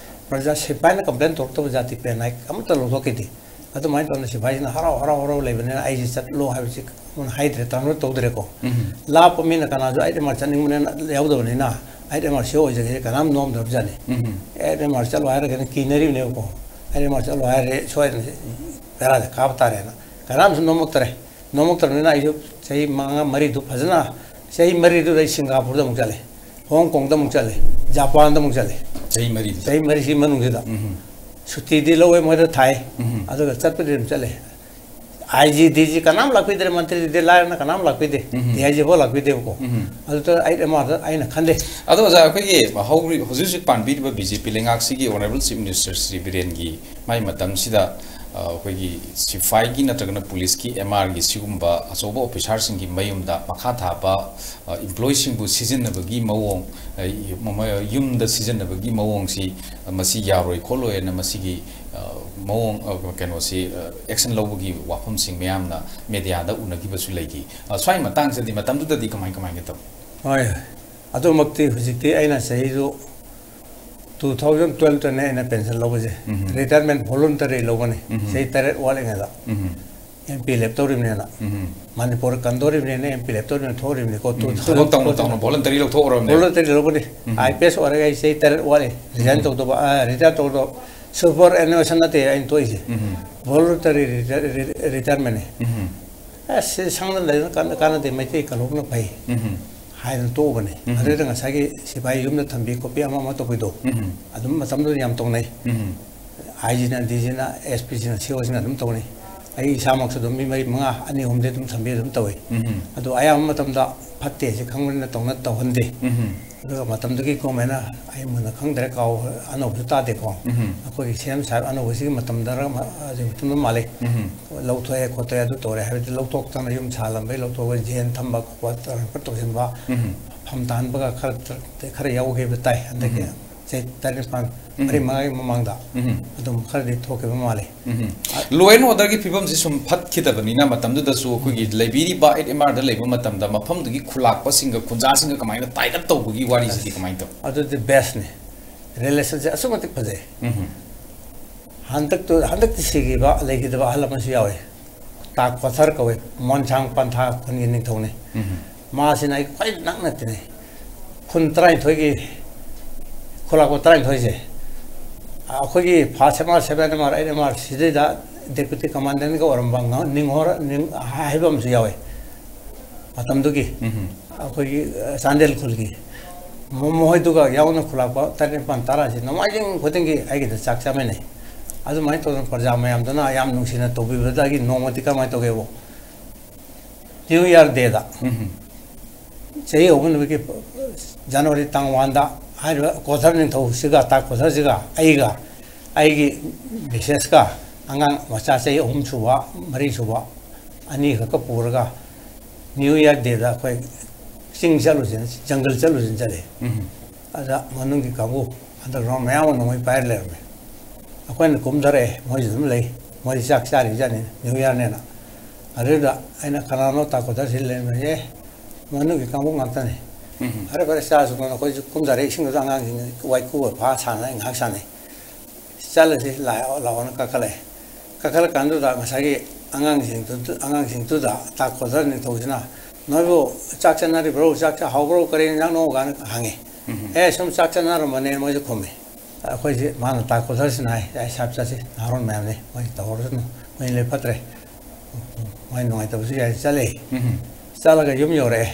ꯄ꯭ꯔꯖꯥ, ꯁꯤꯐꯥꯏꯅ ꯀꯝꯄ꯭ꯂꯦꯟ ꯇꯧꯔꯛꯇꯕ ꯖꯥꯇꯤ ꯄꯦ ꯅꯥꯏꯛ ꯑꯃꯠꯇ ꯂꯧꯊꯣꯛꯈꯤꯗꯦ꯫ ꯑꯗꯨꯃꯥꯏꯅ ꯇꯧꯗꯅ ꯁꯤꯐꯥꯏꯁꯤꯅ ꯍꯔꯥꯎ ꯍꯔꯥꯎ ꯍꯔꯥꯎ ꯂꯩꯕꯅꯤꯅ ꯑꯩꯁꯦ ꯆꯠꯂꯣ ꯍꯥꯏꯕꯁꯤ ꯑꯃꯨꯛ ꯍꯥꯏꯗ꯭ꯔꯦ, ꯇ꯭ꯔꯥꯟꯁꯐꯔ ꯇꯧꯗ꯭ꯔꯦꯀꯣ꯫ ꯎꯝ꯫ ꯂꯥꯞꯄ ꯃꯤꯅ ꯀꯅꯥꯁꯨ ꯑꯩꯠ ꯑꯦꯝ ꯑꯥꯔ ꯆꯠꯅꯤꯡꯕꯅꯤꯅ ꯌꯥꯎꯗꯕꯅꯤꯅ ꯑꯩꯠ ꯑꯦꯝ ꯑꯥꯔ ꯁꯤ ꯑꯣꯏꯖꯒꯦ ꯀꯅꯥꯝ ꯅꯣꯝꯗꯕꯖꯥꯠꯅꯤ꯫ ꯎꯝ꯫ ꯑꯩꯠ ꯑꯦꯝ ꯑꯥꯔ ꯆꯠꯂꯣ ꯍꯥꯏꯔꯒꯅ ꯀꯤꯅꯔꯤꯕꯅꯦꯕꯀꯣ꯫ ꯑꯩꯠ ꯑꯦꯝ ꯑꯥꯔ ꯆꯠꯂꯣ ꯍꯥꯏꯔꯦ, ꯁꯣꯏꯗꯅ ꯕꯦꯔꯥꯗ ꯀꯥꯕ ꯇꯥꯔꯦꯅ꯫ ꯀꯅꯥꯝꯁꯨ ꯅꯣꯝꯃꯛꯇ꯭ꯔꯦ꯫ ꯅꯣꯝꯃꯛꯇ꯭ꯔꯕꯅꯤꯅ ꯑꯩꯁꯨ ꯆꯍꯤ ꯃꯉꯥ ꯃꯔꯤꯗꯨ ꯐꯖꯅ, ꯆꯍꯤ ꯃꯔꯤꯗꯨꯗ ꯑꯩ ꯁꯤꯡꯒꯥꯄꯨꯔꯗ ꯑꯃꯨꯛ ꯆꯠꯂꯦ, ꯍꯣꯡ ꯀꯣꯡꯗ ꯑꯃꯨꯛ ꯆꯠꯂꯦ, ꯖꯄꯥꯟꯗ ꯑꯃꯨꯛ ꯆꯠꯂꯦ꯫ ꯆꯍꯤ ꯃꯔꯤꯗ? ꯆꯍꯤ ꯃꯔꯤꯁꯤ ꯃꯅꯨꯡꯁꯤꯗ꯫ ꯎꯝ꯫ ꯁꯨꯇꯤꯗꯤ ꯂꯧꯋꯦ, ꯃꯣꯏꯗ ꯊꯥꯏ꯫ ꯎꯝ꯫ ꯑꯗꯨꯒ ꯆꯠꯄꯗꯤ ꯑꯗꯨꯝ ꯆꯠꯂꯦ꯫ ꯑꯥꯏ ꯖꯤ, ꯗꯤ ꯖꯤ ꯀꯅꯥꯝ ꯂꯥꯛꯄꯤꯗ꯭ꯔꯦ, ꯃꯟꯇ꯭ꯔꯤꯗꯤ ꯂꯥꯏꯔꯅ ꯀꯅꯥꯝ ꯂꯥꯛꯄꯤꯗꯦ꯫ ꯎꯝ꯫ ꯗꯤ ꯑꯥꯏ ꯖꯤ ꯐꯥꯎ ꯂꯥꯛꯄꯤꯗꯦꯕꯀꯣ꯫ ꯎꯝ꯫ ꯑꯗꯨꯗ ꯑꯩꯠ ꯑꯦꯝ ꯑꯥꯔꯗ ꯑꯩꯅ ꯈꯜꯂꯦ꯫ ꯑꯗꯣ ꯑꯣꯖꯥ, ꯑꯩꯈꯣꯏꯒꯤ ꯍꯧꯔꯤ-, ꯍꯧꯖꯤꯛ ꯍꯧꯖꯤꯛ ꯄꯥꯟꯕꯤꯔꯤꯕ ꯕꯤ ꯖꯦ ꯄꯤ ꯂꯩꯉꯥꯛꯁꯤꯒꯤ ꯑꯣꯅꯔꯦꯕꯜ ꯆꯤꯐ ꯃꯤꯅꯤꯁꯇꯔ ꯁ꯭ꯔꯤ ꯕꯤꯔꯦꯟꯒꯤ ꯃꯥꯏ ꯃꯇꯝꯁꯤꯗ, ꯑ, ꯑꯩꯈꯣꯏꯒꯤ ꯁꯤꯐꯥꯏꯒꯤ ꯅꯠꯇ꯭ꯔꯒꯅ ꯄꯨꯂꯤꯁꯀꯤ ꯑꯦꯝ ꯑꯥꯔꯒꯤ ꯁꯤꯒꯨꯝꯕ ꯑꯆꯧꯕ ꯑꯣꯐꯤꯁꯥꯔꯁꯤꯡꯒꯤ ꯃꯌꯨꯝꯗ ꯃꯈꯥ ꯊꯥꯕ, ꯑ, ꯏꯝꯄ꯭ꯂꯣꯌꯤꯁꯤꯡꯕꯨ ꯁꯤꯖꯤꯟꯅꯕꯒꯤ ꯃꯑꯣꯡ, ꯑ, ꯃ-, ꯌꯨꯝꯗ ꯁꯤꯖꯤꯟꯅꯕꯒꯤ ꯃꯑꯣꯡꯁꯤ, ꯑ, ꯃꯁꯤ ꯌꯥꯔꯣꯏ ꯈꯣꯠꯂꯣꯏꯅ ꯃꯁꯤꯒꯤ, ꯑ, ꯃꯑꯣꯡ, ꯑ, ꯀꯩꯅꯣꯁꯤ, ꯑ, ꯑꯦꯛꯁꯟ ꯂꯧꯕꯒꯤ ꯋꯥꯐꯝꯁꯤꯡ ꯃꯌꯥꯝꯅ ꯃꯦꯗꯤꯌꯥꯗ ꯎꯅꯈꯤꯕꯁꯨ ꯂꯩꯈꯤ꯫ ꯑ, ꯁ꯭ꯋꯥꯏ ꯃꯇꯥꯡꯁꯤꯗꯗꯤ ꯃꯇꯝꯗꯨꯗꯗꯤ ꯀꯃꯥꯏ ꯀꯃꯥꯏꯅ ꯇꯧ? ꯍꯣꯏ, ꯑꯗꯨꯃꯛꯇꯤ ꯍꯧꯖꯤꯛꯇꯤ ꯑꯩꯅ ꯆꯍꯤꯗꯨ two thousand twelve ꯇꯅꯦ ꯑꯩꯅ ꯄꯦꯟꯁꯟ ꯂꯧꯕꯁꯦ꯫ ꯎꯝ꯫ ꯔꯤꯇꯥꯌꯔꯃꯦꯟ ꯚꯣꯂꯨꯟꯇꯔꯤ ꯂꯧꯕꯅꯤ꯫ ꯎꯝ꯫ ꯆꯍꯤ ꯇꯔꯦꯠ ꯋꯥꯠꯂꯤꯉꯩꯗ꯫ ꯎꯝ꯫ ꯑꯦꯝ ꯄꯤ ꯂꯦꯞꯇꯧꯔꯤꯕꯅꯤꯅ꯫ ꯎꯝ꯫ ꯃꯅꯤꯄꯨꯔ ꯀꯟꯗꯧꯔꯤꯕꯅꯤꯅ ꯑꯦꯝ ꯄꯤ ꯂꯦꯞꯇꯧꯔꯤꯕꯅꯤꯅ ꯊꯣꯛꯎꯔꯤꯕꯅꯤꯀꯣ꯫ ꯎꯝ꯫ ꯊꯕꯛ ꯇꯧꯅ ꯇꯧꯅ ꯚꯣꯂꯨꯟꯇꯔꯤ ꯂꯧꯊꯣꯛꯎꯔꯕꯅꯦ꯫ ꯚꯣꯂꯨꯟꯇꯔꯤ ꯂꯧꯕꯅꯤ꯫ ꯎꯝ꯫ ꯑꯥꯏ ꯄꯤ ꯑꯦꯁ ꯑꯣꯏꯔꯒ ꯑꯩ ꯆꯍꯤ ꯇꯔꯦꯠ ꯋꯥꯠꯂꯤ꯫ ꯔꯤꯖꯥꯏꯟ ꯎꯝ꯫ ꯇꯧꯗꯧꯕ, ꯑ, ꯔꯤꯇꯥꯌꯔ ꯇꯧꯗꯧꯕ꯫ ꯁꯨꯄꯔ ꯑꯦꯅꯨꯋꯦꯁꯟ ꯅꯠꯇꯦ ꯑꯩꯅ ꯊꯣꯛꯏꯁꯦ꯫ ꯎꯝ꯫ ꯚꯣꯂꯨꯟꯇꯔꯤ ꯔꯤꯇꯥꯌꯔ-, ꯔꯤ-, ꯔꯤꯇꯥꯌꯔꯃꯦꯟꯅꯤ꯫ ꯎꯝ꯫ ꯑꯁ, ꯁꯤ ꯁꯪꯗ ꯂꯩꯕꯅ ꯀꯥꯟꯅ-, ꯀꯥꯟꯅꯗꯦ, ꯃꯩꯇꯩ ꯀꯥꯡꯂꯨꯞꯅ ꯐꯩ ꯎꯝ꯫ ꯍꯥꯏꯗꯅ ꯇꯣꯛꯎꯕꯅꯤ꯫ ꯎꯝ꯫ ꯑꯗꯨꯗ ꯉꯁꯥꯏꯒꯤ ꯁꯤꯐꯥꯏ ꯌꯨꯝꯗ ꯊꯝꯕꯤ ꯈꯣꯠꯄꯤ ꯑꯃ ꯑꯃ ꯇꯧꯕꯤꯗꯣ, ꯎꯝ꯫ ꯑꯗꯨꯝ ꯃꯇꯝꯗꯨꯗ ꯌꯥꯝ ꯇꯧꯅꯩ꯫ ꯎꯝ꯫ ꯑꯥꯏ ꯖꯤꯅ, ꯗꯤ ꯖꯤꯅ, ꯑꯦꯁ ꯄꯤꯁꯤꯅ, ꯁꯤ ꯑꯣꯁꯤꯅ ꯑꯗꯨꯝ ꯇꯧꯅꯩ꯫ ꯑꯩ ꯏꯁꯥꯃꯛꯁꯨ ꯑꯗꯨꯝ ꯃꯤ ꯃꯔꯤ ꯃꯉꯥ, ꯑꯅꯤ ꯑꯍꯨꯝꯗꯤ ꯑꯗꯨꯝ ꯁꯝꯕꯤ ꯑꯗꯨꯝ ꯇꯧꯏ꯫ ꯎꯝ꯫ ꯑꯗꯣ ꯑꯌꯥꯝꯕ ꯃꯇꯝꯗ ꯐꯠꯇꯦ ꯁꯤ ꯈꯪꯕꯅꯤꯅ ꯇꯧꯅ ꯇꯧꯍꯟꯗꯦ꯫ ꯎꯝ꯫ ꯑꯗꯨꯒ ꯃꯇꯝꯗꯨꯒꯤ ꯒꯣꯔꯃꯦꯟꯅ, ꯑꯩ ꯃꯨꯟꯅ ꯈꯪꯗ꯭ꯔꯦ, ꯀꯥꯎ, ꯑꯅꯧꯕꯁꯨ ꯇꯥꯗꯦꯀꯣ꯫ ꯎꯝ꯫ ꯑꯩꯈꯣꯏꯒꯤ ꯁꯤ ꯑꯦꯝ ꯁꯥꯍꯦꯕ ꯑꯅꯧꯕꯁꯤꯒꯤ ꯃꯇꯝꯗꯔ ꯑꯃ, ꯑꯗꯨꯒꯤ ꯃꯇꯝꯗ ꯃꯥꯜꯂꯤ꯫ ꯎꯝ꯫ ꯂꯧꯊꯣꯛꯑꯦ ꯈꯣꯠꯇꯣꯛꯑꯦ ꯑꯗꯨ ꯇꯧꯔꯦ ꯍꯥꯏꯕꯗꯤ ꯂꯧꯊꯣꯛꯇꯅ ꯌꯨꯝ ꯁꯥꯍꯜꯂꯝꯕꯩ ꯂꯧꯊꯣꯛꯑꯒ ꯖꯦꯟ ꯊꯝꯕ ꯈꯣꯠꯄ ꯇꯧꯔ ꯈꯣꯠ ꯇꯧꯁꯤꯟꯕ, ꯎꯝ꯫ ꯐꯝ ꯇꯥꯍꯟꯕꯒ ꯈꯔ, ꯈꯔ ꯌꯥꯎꯈꯤꯕ ꯇꯥꯏ ꯍꯟꯗꯛꯀꯤ ꯎꯝ꯫ ꯆꯍꯤ ꯇꯔꯦꯠ ꯅꯤꯄꯥꯜ, ꯎꯝ꯫ ꯃꯔꯤ ꯃꯉꯥꯒꯤ ꯃꯃꯥꯡꯗ ꯎꯝ꯫ ꯑꯗꯨꯝ ꯈꯔꯗꯤ ꯊꯣꯛꯈꯤꯕ ꯃꯥꯜꯂꯤ꯫ ꯎꯝ꯫ Law and orderꯒꯤ ꯐꯤꯕꯝꯁꯤ ꯁꯨꯝ ꯐꯠꯈꯤꯗꯕꯅꯤꯅ ꯃꯇꯝꯗꯨꯗꯁꯨ ꯑꯩꯈꯣꯏꯒꯤ ꯂꯩꯕꯤꯔꯤꯕ ꯑꯩꯠ ꯑꯦꯝ ꯑꯥꯔꯗ ꯂꯩꯕ ꯃꯇꯝꯗ ꯃꯐꯝꯗꯨꯒꯤ ꯈꯨꯂꯥꯛꯄꯁꯤꯡꯒ ꯈꯨꯟꯖꯥꯁꯤꯡꯒ ꯀꯃꯥꯏꯅ tie up ꯇꯧꯕꯒꯤ ꯋꯥꯔꯤꯁꯤꯗꯤ ꯀꯃꯥꯏꯅ ꯇꯧ? ꯑꯗꯨꯗꯤ ꯕꯦꯁꯅꯦ꯫ ꯔꯤꯂꯦꯁꯟꯁꯦ ꯑꯁꯨꯛꯀꯤ ꯃꯇꯤꯛ ꯐꯖꯩ꯫ ꯎꯝ꯫ ꯍꯟꯗꯛꯇꯨ, ꯍꯟꯗꯛꯇꯤ ꯁꯤꯈꯤꯕ, ꯂꯩꯈꯤꯗꯕ ꯑꯍꯜ ꯑꯃꯁꯨ ꯌꯥꯎꯋꯦ꯫ ꯇꯥ ꯀꯣꯊꯔ ꯀꯧꯋꯦ, ꯃꯣꯟꯁꯥꯡ ꯄꯟꯊꯥ ꯈꯨꯟꯒꯤ ꯅꯤꯡꯊꯧꯅꯤ꯫ ꯎꯝ꯫ ꯃꯥꯁꯤꯅ ꯑꯩ ꯈ꯭ꯋꯥꯏ ꯅꯛꯅ ꯇꯤꯟꯅꯩ꯫ ꯈꯨꯟ ꯇꯔꯥꯅꯤꯊꯣꯏꯒꯤ, ꯈꯨꯂꯥꯛꯄ ꯇꯔꯥꯅꯤꯊꯣꯏꯁꯦ, ꯑꯩꯈꯣꯏꯒꯤ first M R, second M R, eight M R ꯁꯤꯗꯩꯗ deputy commandantꯒ ꯑꯣꯏꯔꯝꯕ ꯉ-, ꯅꯤꯡꯍꯣꯔ-, ꯅꯤꯡ-, ꯍꯥꯏꯕ ꯑꯃꯁꯨ ꯌꯥꯎꯋꯦ ꯃꯇꯝꯗꯨꯒꯤ꯫ ꯎꯝ꯫ ꯑꯩꯈꯣꯏꯒꯤ, ꯑ, ꯆꯥꯟꯗꯦꯜ ꯈꯨꯜꯒꯤ꯫ ꯃꯣ-, ꯃꯈꯣꯏꯗꯨꯒ ꯌꯥꯎꯅ ꯈꯨꯂꯥꯛꯄ ꯇꯔꯦꯠ, ꯅꯤꯄꯥꯜ, ꯇꯔꯥꯁꯤ ꯅꯣꯡꯃꯥꯏꯖꯤꯡ ꯈꯨꯗꯤꯡꯒꯤ ꯑꯩꯒꯤꯗ ꯆꯥꯛ ꯆꯥꯃꯤꯟꯅꯩ꯫ ꯑꯗꯨꯃꯥꯏꯅ ꯇꯧꯗꯅ ꯄ꯭ꯔꯖꯥ ꯃꯌꯥꯝꯗꯨꯅ ꯌꯥꯝ ꯅꯨꯡꯁꯤꯅ ꯇꯧꯕꯤꯕꯗꯒꯤ ꯅꯣꯡꯃꯗꯤ ꯀꯃꯥꯏꯅ ꯇꯧꯒꯦꯕꯨ, New Year Dayꯗ ꯎꯝ꯫ ꯆꯍꯤ ꯍꯧꯕ ꯅꯨꯃꯤꯠꯀꯤ January ꯇꯥꯡ oneꯗ ꯍꯥꯏꯔꯤꯕ ꯀꯣꯊꯔ ꯅꯤꯡꯊꯧꯁꯤꯒ, ꯇꯥ ꯀꯣꯊꯔꯁꯤꯒ, ꯑꯩꯒ, ꯑꯩꯒꯤ ꯃꯤꯁꯦꯁꯀ, ꯑꯉꯥꯡ ꯃꯆꯥ ꯆꯍꯤ ꯑꯍꯨꯝ ꯁꯨꯕ, ꯃꯔꯤ ꯁꯨꯕ ꯑꯅꯤꯈꯛꯀ ꯄꯨꯔꯒ New Year Dayꯗ ꯑꯩꯈꯣꯏ ꯆꯤꯡ ꯆꯠꯂꯨꯁꯦꯅ, ꯖꯪꯒꯜ ꯆꯠꯂꯨꯁꯦꯅ ꯆꯠꯂꯦ꯫ ꯎꯝ꯫ ꯑꯗ ꯃꯅꯨꯡꯒꯤ ꯀꯥꯡꯕꯨ underground ꯃꯌꯥꯝ ꯑꯃ ꯅꯣꯡꯃꯩ ꯄꯥꯏꯔ ꯂꯩꯔꯝꯃꯦ꯫ ꯑꯩꯈꯣꯏꯅ ꯀꯨꯝꯊꯔꯛꯑꯦ, ꯃꯣꯏꯁꯨ ꯑꯗꯨꯝ ꯂꯩ, ꯃꯣꯏꯗꯤ ꯆꯥꯛ ꯆꯥꯔꯤꯖꯥꯠꯅꯤ, New Yearꯅꯦꯅ꯫ ꯑꯗꯨꯗ ꯑꯩꯅ, "ꯀꯅꯥꯅꯣ ꯇꯥ ꯀꯣꯊꯔꯁꯤ ꯂꯩꯔꯝꯃꯤꯁꯦ?" "ꯃꯅꯨꯡꯒꯤ ꯀꯥꯡꯕꯨ ꯉꯥꯛꯇꯅꯤ"꯫ ꯎꯝ꯫ "ꯐꯔꯦ, ꯐꯔꯦ, ꯆꯥꯔꯁꯨ"꯫ ꯑꯩꯈꯣꯏꯁꯨ ꯀꯨꯝꯊꯔꯛꯑꯦ, ꯏꯁꯤꯡꯗꯨꯗ ꯑꯉꯥꯡꯁꯤꯡ ꯋꯥꯏꯈꯨꯒ ꯐꯥ ꯁꯥꯟꯅ ꯉꯥꯏꯍꯥꯛ ꯁꯥꯟꯅꯩ꯫ "ꯆꯠꯂꯁꯤ, ꯂꯥꯛꯑꯣ, ꯂꯥꯛꯑꯣꯅ" ꯀꯥꯈꯠꯂꯛꯑꯦ꯫ ꯀꯥꯈꯠꯂꯀꯥꯟꯗꯨꯗ ꯉꯁꯥꯏꯒꯤ ꯑꯉꯥꯡꯁꯤꯡꯗꯨ-, ꯑꯉꯥꯡꯁꯤꯡꯗꯨꯗ ꯇꯥ ꯀꯣꯊꯔ ꯅꯤꯡꯊꯧꯁꯤꯅ, "ꯅꯣꯏꯕꯨ ꯆꯥꯛ ꯆꯥꯅꯔꯤꯕ꯭ꯔꯣ? ꯆꯥꯛ ꯆꯥ-, ꯍꯥꯎꯕ꯭ꯔꯣ? ꯀꯔꯤ ꯏꯟꯖꯥꯡꯅꯣ?" ꯀꯥꯏꯅ ꯍꯪꯉꯤ꯫ ꯎꯝ꯫ "ꯑꯦ, ꯁꯨꯝ ꯆꯥꯛ ꯆꯥꯅꯔꯝꯕꯅꯦ", ꯃꯣꯏꯁꯨ ꯈꯨꯝꯃꯤ꯫ ꯑꯩꯈꯣꯏꯁꯦ, ꯃꯥꯅ ꯇꯥ ꯀꯣꯊꯔꯁꯤꯅ ꯍꯥꯏ, "ꯑꯩ ꯁꯥꯞ ꯆꯠꯁꯤ, ꯅꯍꯥꯔꯣꯟ ꯃꯌꯥꯝꯅꯤ, ꯃꯣꯏ ꯇꯧꯍꯧꯔꯁꯅꯨ, ꯃꯣꯏ ꯂꯣꯏ ꯐꯠꯇ꯭ꯔꯦ, ꯃꯣꯏ ꯅꯨꯡꯉꯥꯏꯇꯕꯁꯨ ꯌꯥꯏ", ꯆꯠꯂꯦ꯫ ꯎꯝ꯫ ꯆꯠꯂꯒ ꯌꯨꯝ ꯌꯧꯔꯛꯑꯦ꯫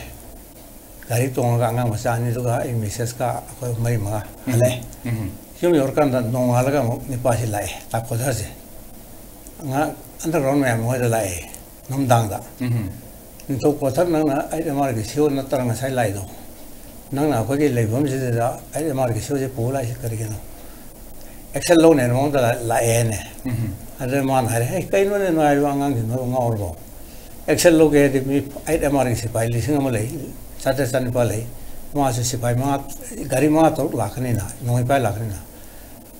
ꯒꯥꯔꯤ ꯇꯣꯡꯉꯒ ꯑꯉꯥꯡ ꯃꯆꯥ ꯑꯅꯤꯗꯨꯒ ꯑꯩ ꯃꯤꯁꯦꯁꯀ ꯑꯩꯈꯣꯏ ꯃꯔꯤ ꯃꯉꯥ ꯍꯜꯂꯛꯑꯦ꯫ ꯎꯝ꯫ ꯌꯨꯝ ꯌꯧꯔꯀꯥꯟꯗ ꯅꯣꯡꯉꯥꯜꯂꯒ ꯑꯃꯨꯛ ꯅꯤꯄꯥꯁꯤ ꯂꯥꯛꯑꯦ, ꯇꯥ ꯀꯣꯊꯔꯁꯦ꯫ ꯉꯥꯏꯍꯥꯛ underground ꯃꯌꯥꯝ ꯃꯣꯏꯗ ꯂꯥꯛꯑꯦ ꯅꯨꯡꯗꯥꯡꯗ꯫ ꯎꯝ꯫ "ꯅꯤꯡꯊꯧ ꯀꯣꯊꯔ, ꯅꯪꯅ ꯑꯩꯠ ꯑꯦꯝ ꯑꯥꯔꯒꯤ ꯁꯤ ꯑꯣ ꯅꯠꯇ꯭ꯔ ꯉꯁꯥꯏ ꯂꯥꯛꯏꯗꯣ? ꯅꯪꯅ ꯑꯩꯈꯣꯏꯒꯤ ꯂꯩꯐꯝꯁꯤꯗ ꯑꯩꯠ ꯑꯦꯝ ꯑꯥꯔꯒꯤ ꯁꯤ ꯑꯣꯁꯦ ꯄꯨ ꯂꯥꯛꯏꯁꯦ ꯀꯔꯤꯒꯤꯅꯣ?" ꯑꯦꯛꯁꯟ ꯂꯧꯅꯦꯅ ꯃꯉꯣꯟꯗ ꯂꯥꯛꯑꯦꯅꯦ꯫ ꯎꯝ꯫ ꯑꯗꯨꯗ ꯃꯥꯅ ꯍꯥꯏꯔꯦ, "ꯑꯦ, ꯀꯩꯅꯣꯅꯦ ꯅꯣꯏ ꯍꯥꯏꯔꯤꯕ ꯑꯉꯥꯡꯁꯤꯡꯗꯣ ꯉꯥꯎꯔꯕꯣ? ꯑꯦꯛꯁꯟ ꯂꯧꯒꯦ ꯍꯥꯏꯗꯤ ꯃꯤ ꯑꯩꯠ ꯑꯦꯝ ꯑꯥꯔꯒꯤ ꯁꯤꯐꯥꯏ ꯂꯤꯁꯤꯡ ꯑꯃ ꯂꯩ, ꯆꯥꯇ꯭ꯔꯦꯠ ꯆꯥꯅꯤꯄꯥꯜ ꯂꯩ, ꯃꯥꯁꯨ ꯁꯤꯐꯥꯏ ꯃꯉꯥ, ꯒꯥꯔꯤ ꯃꯉꯥ ꯇꯔꯨꯛ ꯂꯥꯛꯀꯅꯤꯅ, ꯅꯣꯡꯃꯩ ꯄꯥꯏ ꯂꯥꯛꯀꯅꯤꯅ꯫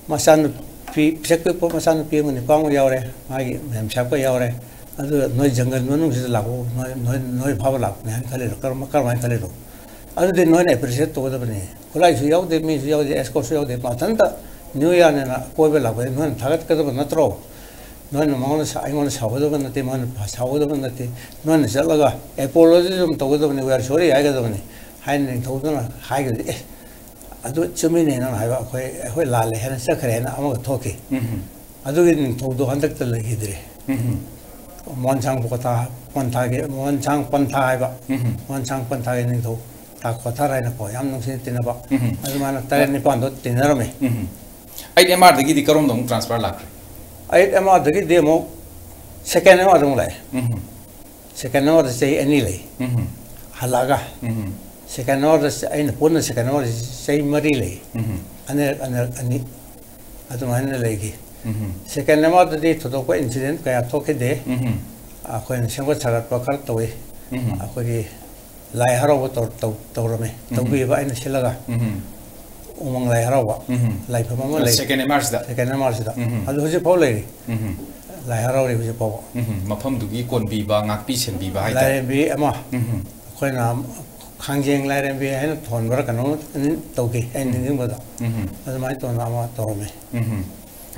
ꯃꯆꯥꯅꯨꯄꯤ, ꯄꯤꯁꯛ ꯄꯤꯛꯄ ꯃꯆꯥꯅꯨꯄꯤ ꯑꯃ ꯅꯤꯄꯥ ꯑꯃ ꯌꯥꯎꯔꯦ, ꯃꯥꯒꯤ ꯃꯦꯝ ꯁꯥꯍꯦꯕꯀ ꯌꯥꯎꯔꯦ꯫ ꯑꯗꯨꯒ ꯅꯣꯏ ꯖꯪꯒꯜ ꯃꯅꯨꯡꯁꯤꯗ ꯂꯥꯛꯄ, ꯅꯣꯏ, ꯅꯣꯏ, ꯅꯣꯏ ꯐꯥꯕ ꯂꯥꯛꯄꯅꯤ ꯍꯥꯏꯅ ꯈꯜꯂꯤꯔꯣ? ꯀꯔꯝ-, ꯀꯔꯝꯍꯥꯏꯅ ꯈꯜꯂꯤꯅꯣ? ꯑꯗꯨꯗꯤ ꯅꯣꯏꯅ ꯑꯦꯄ꯭ꯔꯤꯁꯤꯌꯦꯠ ꯇꯧꯒꯗꯕꯅꯤ꯫ ꯈꯨꯠꯂꯥꯏꯁꯨ ꯌꯥꯎꯗꯦ, ꯃꯤꯁꯨ ꯌꯥꯎꯗꯦ, ꯑꯦꯁꯀꯣꯔꯠꯁꯨ ꯌꯥꯎꯗꯦ, ꯃꯊꯟꯇ ꯅ꯭ꯌꯨ ꯏꯌꯥꯔꯅꯦꯅ ꯀꯣꯏꯕ ꯂꯥꯛꯄꯗꯤ ꯅꯣꯏꯅ ꯊꯥꯒꯠꯀꯗꯕ ꯅꯠꯇ꯭ꯔꯣ? ꯅꯣꯏꯅ ꯃꯉꯣꯟꯗ ꯁꯥ-, ꯑꯩꯉꯣꯟꯗ ꯁꯥꯎꯒꯗꯕ ꯅꯠꯇꯦ, ꯃꯉꯣꯟꯗ ꯁꯥꯎꯒꯗꯕ ꯅꯠꯇꯦ꯫ ꯅꯣꯏꯅ ꯆꯠꯂꯒ apology ꯑꯗꯨꯝ ꯇꯧꯒꯗꯕꯅꯤ, "We are sorry" ꯍꯥꯏꯒꯗꯕꯅꯤ" ꯍꯥꯏꯅ ꯅꯤꯡꯊꯧꯗꯨꯅ ꯍꯥꯏꯈꯤꯕꯗꯤ, "ꯑꯦ, ꯑꯗꯨ ꯆꯨꯝꯃꯤꯅꯦ ꯅꯪꯅ ꯍꯥꯏꯕ, ꯑꯩꯈꯣꯏ, ꯑꯩꯈꯣꯏ ꯂꯥꯜꯂꯦ" ꯍꯥꯏꯅ ꯆꯠꯈ꯭ꯔꯦꯅ ꯑꯃꯒ ꯊꯣꯛꯈꯤ꯫ ꯎꯝ꯫ ꯑꯗꯨꯒꯤ ꯅꯤꯡꯊꯧꯗꯣ ꯍꯟꯗꯛꯇ ꯂꯩꯈꯤꯗ꯭ꯔꯦ꯫ ꯎꯝ꯫ ꯃꯣꯟꯁꯥꯡ ꯄꯣꯊꯥ-, ꯄꯟꯊꯥꯒꯤ, ꯃꯣꯟꯁꯥꯡ ꯄꯟꯊꯥ ꯍꯥꯏꯕ, ꯎꯝ꯫ ꯃꯣꯟꯁꯥꯡ ꯄꯟꯊꯥꯒꯤ ꯅꯤꯡꯊꯧ ꯇꯥ ꯀꯣꯊꯥꯔ ꯍꯥꯏꯅꯀꯣ, ꯌꯥꯝ ꯅꯨꯡꯁꯤꯅ ꯇꯤꯟꯅꯕ, ꯎꯝ꯫ ꯑꯗꯨꯃꯥꯏꯅ ꯇꯔꯦꯠ ꯅꯤꯄꯥꯟꯗꯣ ꯇꯤꯟꯅꯔꯝꯃꯤ꯫ ꯎꯝ꯫ ꯑꯩꯠ ꯑꯦꯝ ꯑꯥꯔꯗꯒꯤꯗꯤ ꯀꯔꯣꯝꯗ ꯑꯃꯨꯛ ꯇ꯭ꯔꯥꯟꯁꯐꯔ ꯂꯥꯛꯈ꯭ꯔꯦ? ꯑꯩꯠ ꯑꯦꯝ ꯑꯥꯔꯗꯒꯤꯗꯤ ꯑꯃꯨꯛ ꯁꯦꯀꯦꯟ ꯑꯦꯝ ꯑꯥꯔꯗ ꯑꯃꯨꯛ ꯂꯥꯛꯑꯦ꯫ ꯎꯝ꯫ ꯁꯦꯀꯦꯟ ꯑꯦꯝ ꯑꯥꯔꯗ ꯆꯍꯤ ꯑꯅꯤ ꯂꯩ꯫ ꯎꯝ꯫ ꯍꯜꯂꯛꯑꯒ ꯎꯝ꯫ ꯁꯦꯀꯦꯟ ꯑꯦꯝ ꯑꯥꯔꯗ ꯆ-, ꯑꯩꯅ ꯄꯨꯟꯅ ꯁꯦꯀꯦꯟ ꯑꯦꯝ ꯑꯥꯔꯗ ꯆꯍꯤ ꯃꯔꯤ ꯂꯩ꯫ ꯎꯝ꯫ ꯑꯅꯤꯔꯛ, ꯑꯅꯤꯔꯛ ꯑꯅꯤ ꯑꯗꯨꯃꯥꯏꯅ ꯂꯩꯈꯤ꯫ ꯎꯝ꯫ ꯁꯦꯀꯦꯟ ꯑꯦꯝ ꯑꯥꯔꯗꯗꯤ ꯊꯣꯏꯗꯣꯛꯄ ꯏꯟꯁꯤꯗꯦꯟ ꯀꯌꯥ ꯊꯣꯛꯈꯤꯗꯦ꯫ ꯎꯝ꯫ ꯑꯩꯈꯣꯏꯅ ꯁꯦꯝꯒꯠ ꯁꯥꯒꯠꯄ ꯈꯔ ꯇꯧꯏ꯫ ꯎꯝ꯫ ꯑꯩꯈꯣꯏꯒꯤ ꯂꯥꯏ ꯍꯔꯥꯎꯕ ꯇꯧ-, ꯇꯧ-, ꯇꯧꯔꯝꯃꯤ꯫ ꯎꯝ꯫ ꯇꯧꯕꯤꯕ ꯑꯩꯅ ꯁꯤꯜꯂꯒ꯫ ꯎꯝ꯫ ꯎꯃꯪ ꯂꯥꯏ ꯍꯔꯥꯎꯕ ꯎꯝ꯫ ꯂꯥꯏꯐꯝ ꯑꯃ ꯂꯩ꯫ ꯁꯦꯀꯦꯟ ꯑꯦꯝ ꯑꯥꯔꯁꯤꯗ? ꯁꯦꯀꯦꯟ ꯑꯦꯝ ꯑꯥꯔꯁꯤꯗ꯫ ꯎꯝ꯫ ꯑꯗꯨ ꯍꯧꯖꯤꯛ ꯐꯥꯎ ꯂꯩꯔꯤ꯫ ꯎꯝ꯫ ꯂꯥꯏ ꯍꯔꯥꯎꯔꯤ ꯍꯧꯖꯤꯛ ꯐꯥꯎꯕ꯫ ꯎꯝ꯫ ꯃꯐꯝꯗꯨꯒꯤ ꯀꯣꯟꯕꯤꯕ, ꯉꯥꯛꯄꯤ ꯁꯦꯟꯕꯤꯕ ꯍꯥꯏꯇꯥꯔꯦ꯫ ꯂꯥꯏꯔꯦꯝꯕꯤ ꯑꯃ ꯎꯝ꯫ ꯑꯩꯈꯣꯏꯅ ꯈꯥꯡꯖꯦꯡ ꯂꯥꯏꯔꯦꯝꯕꯤ ꯍꯥꯏꯅ ꯊꯣꯟꯕ꯭ꯔꯥ ꯀꯩꯅꯣꯝ ꯇꯧꯈꯤ, ꯑꯩꯅ ꯎꯝ꯫ ꯅꯤꯡꯁꯤꯡꯕꯗ꯫ ꯎꯝ꯫ ꯑꯗꯨꯃꯥꯏꯅ ꯇꯧꯅ ꯑꯃ ꯇꯧꯔꯝꯃꯤ꯫ ꯎꯝ꯫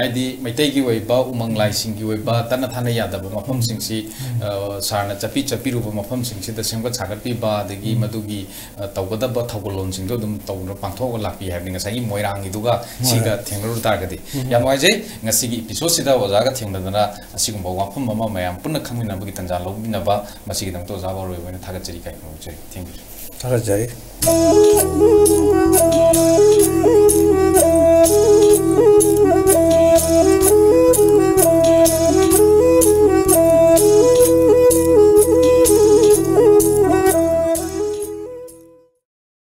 ꯍꯥꯏꯗꯤ ꯃꯩꯇꯩꯒꯤ ꯑꯣꯏꯕ ꯎꯃꯪ ꯂꯥꯏꯁꯤꯡꯒꯤ ꯑꯣꯏꯕ ꯇꯠꯅ ꯊꯥꯅ ꯌꯥꯗꯕ ꯃꯐꯝꯁꯤꯡꯁꯤ, ꯎꯝ꯫ ꯑ, ꯁꯥꯔꯅ ꯆꯠꯄꯤ ꯆꯠꯄꯤꯔꯨꯕ ꯃꯐꯝꯁꯤꯡꯁꯤꯗ ꯁꯦꯝꯒꯠ ꯁꯥꯒꯠꯄꯤꯕ, ꯑꯗꯒꯤ ꯎꯝ꯫ ꯃꯗꯨꯒꯤ, ꯑ, ꯇꯧꯒꯗꯕ ꯊꯧꯒꯜꯂꯣꯟꯁꯤꯡꯗꯣ ꯑꯗꯨꯝ ꯇꯧꯅ ꯄꯥꯡꯊꯣꯛꯑꯒ ꯂꯥꯛꯄꯤ ꯍꯥꯏꯕꯅꯤ꯫ ꯉꯁꯥꯏꯒꯤ ꯃꯣꯏꯔꯥꯡꯒꯤꯗꯨꯒ ꯍꯣꯏ, ꯁꯤꯒ ꯍꯣꯏ꯫ ꯊꯦꯡꯅꯔꯨ ꯇꯥꯔꯒꯗꯤ꯫ ꯎꯝ꯫ ꯌꯥꯝ ꯅꯨꯡꯉꯥꯏꯖꯩ꯫ ꯉꯁꯤꯒꯤ episodeꯁꯤꯗ ꯑꯣꯖꯥꯒ ꯊꯦꯡꯅꯗꯅ ꯑꯁꯤꯒꯨꯝꯕ ꯋꯥꯐꯝ ꯑꯃ ꯃꯌꯥꯝ ꯄꯨꯟꯅ ꯈꯪꯃꯤꯟꯅꯕꯒꯤ ꯇꯥꯟꯖꯥ ꯂꯧꯕꯤꯅꯕ ꯃꯁꯤꯒꯤꯗꯃꯛꯇ ꯑꯣꯖꯥꯕꯨ ꯑꯔꯣꯏꯕ ꯑꯣꯏꯅ ꯊꯥꯒꯠꯆꯔꯤ ꯀꯥꯏꯅ ꯐꯣꯡꯗꯣꯛꯆꯔꯤ꯫ Thank you꯫ ꯊꯥꯒꯠꯆꯔꯤ꯫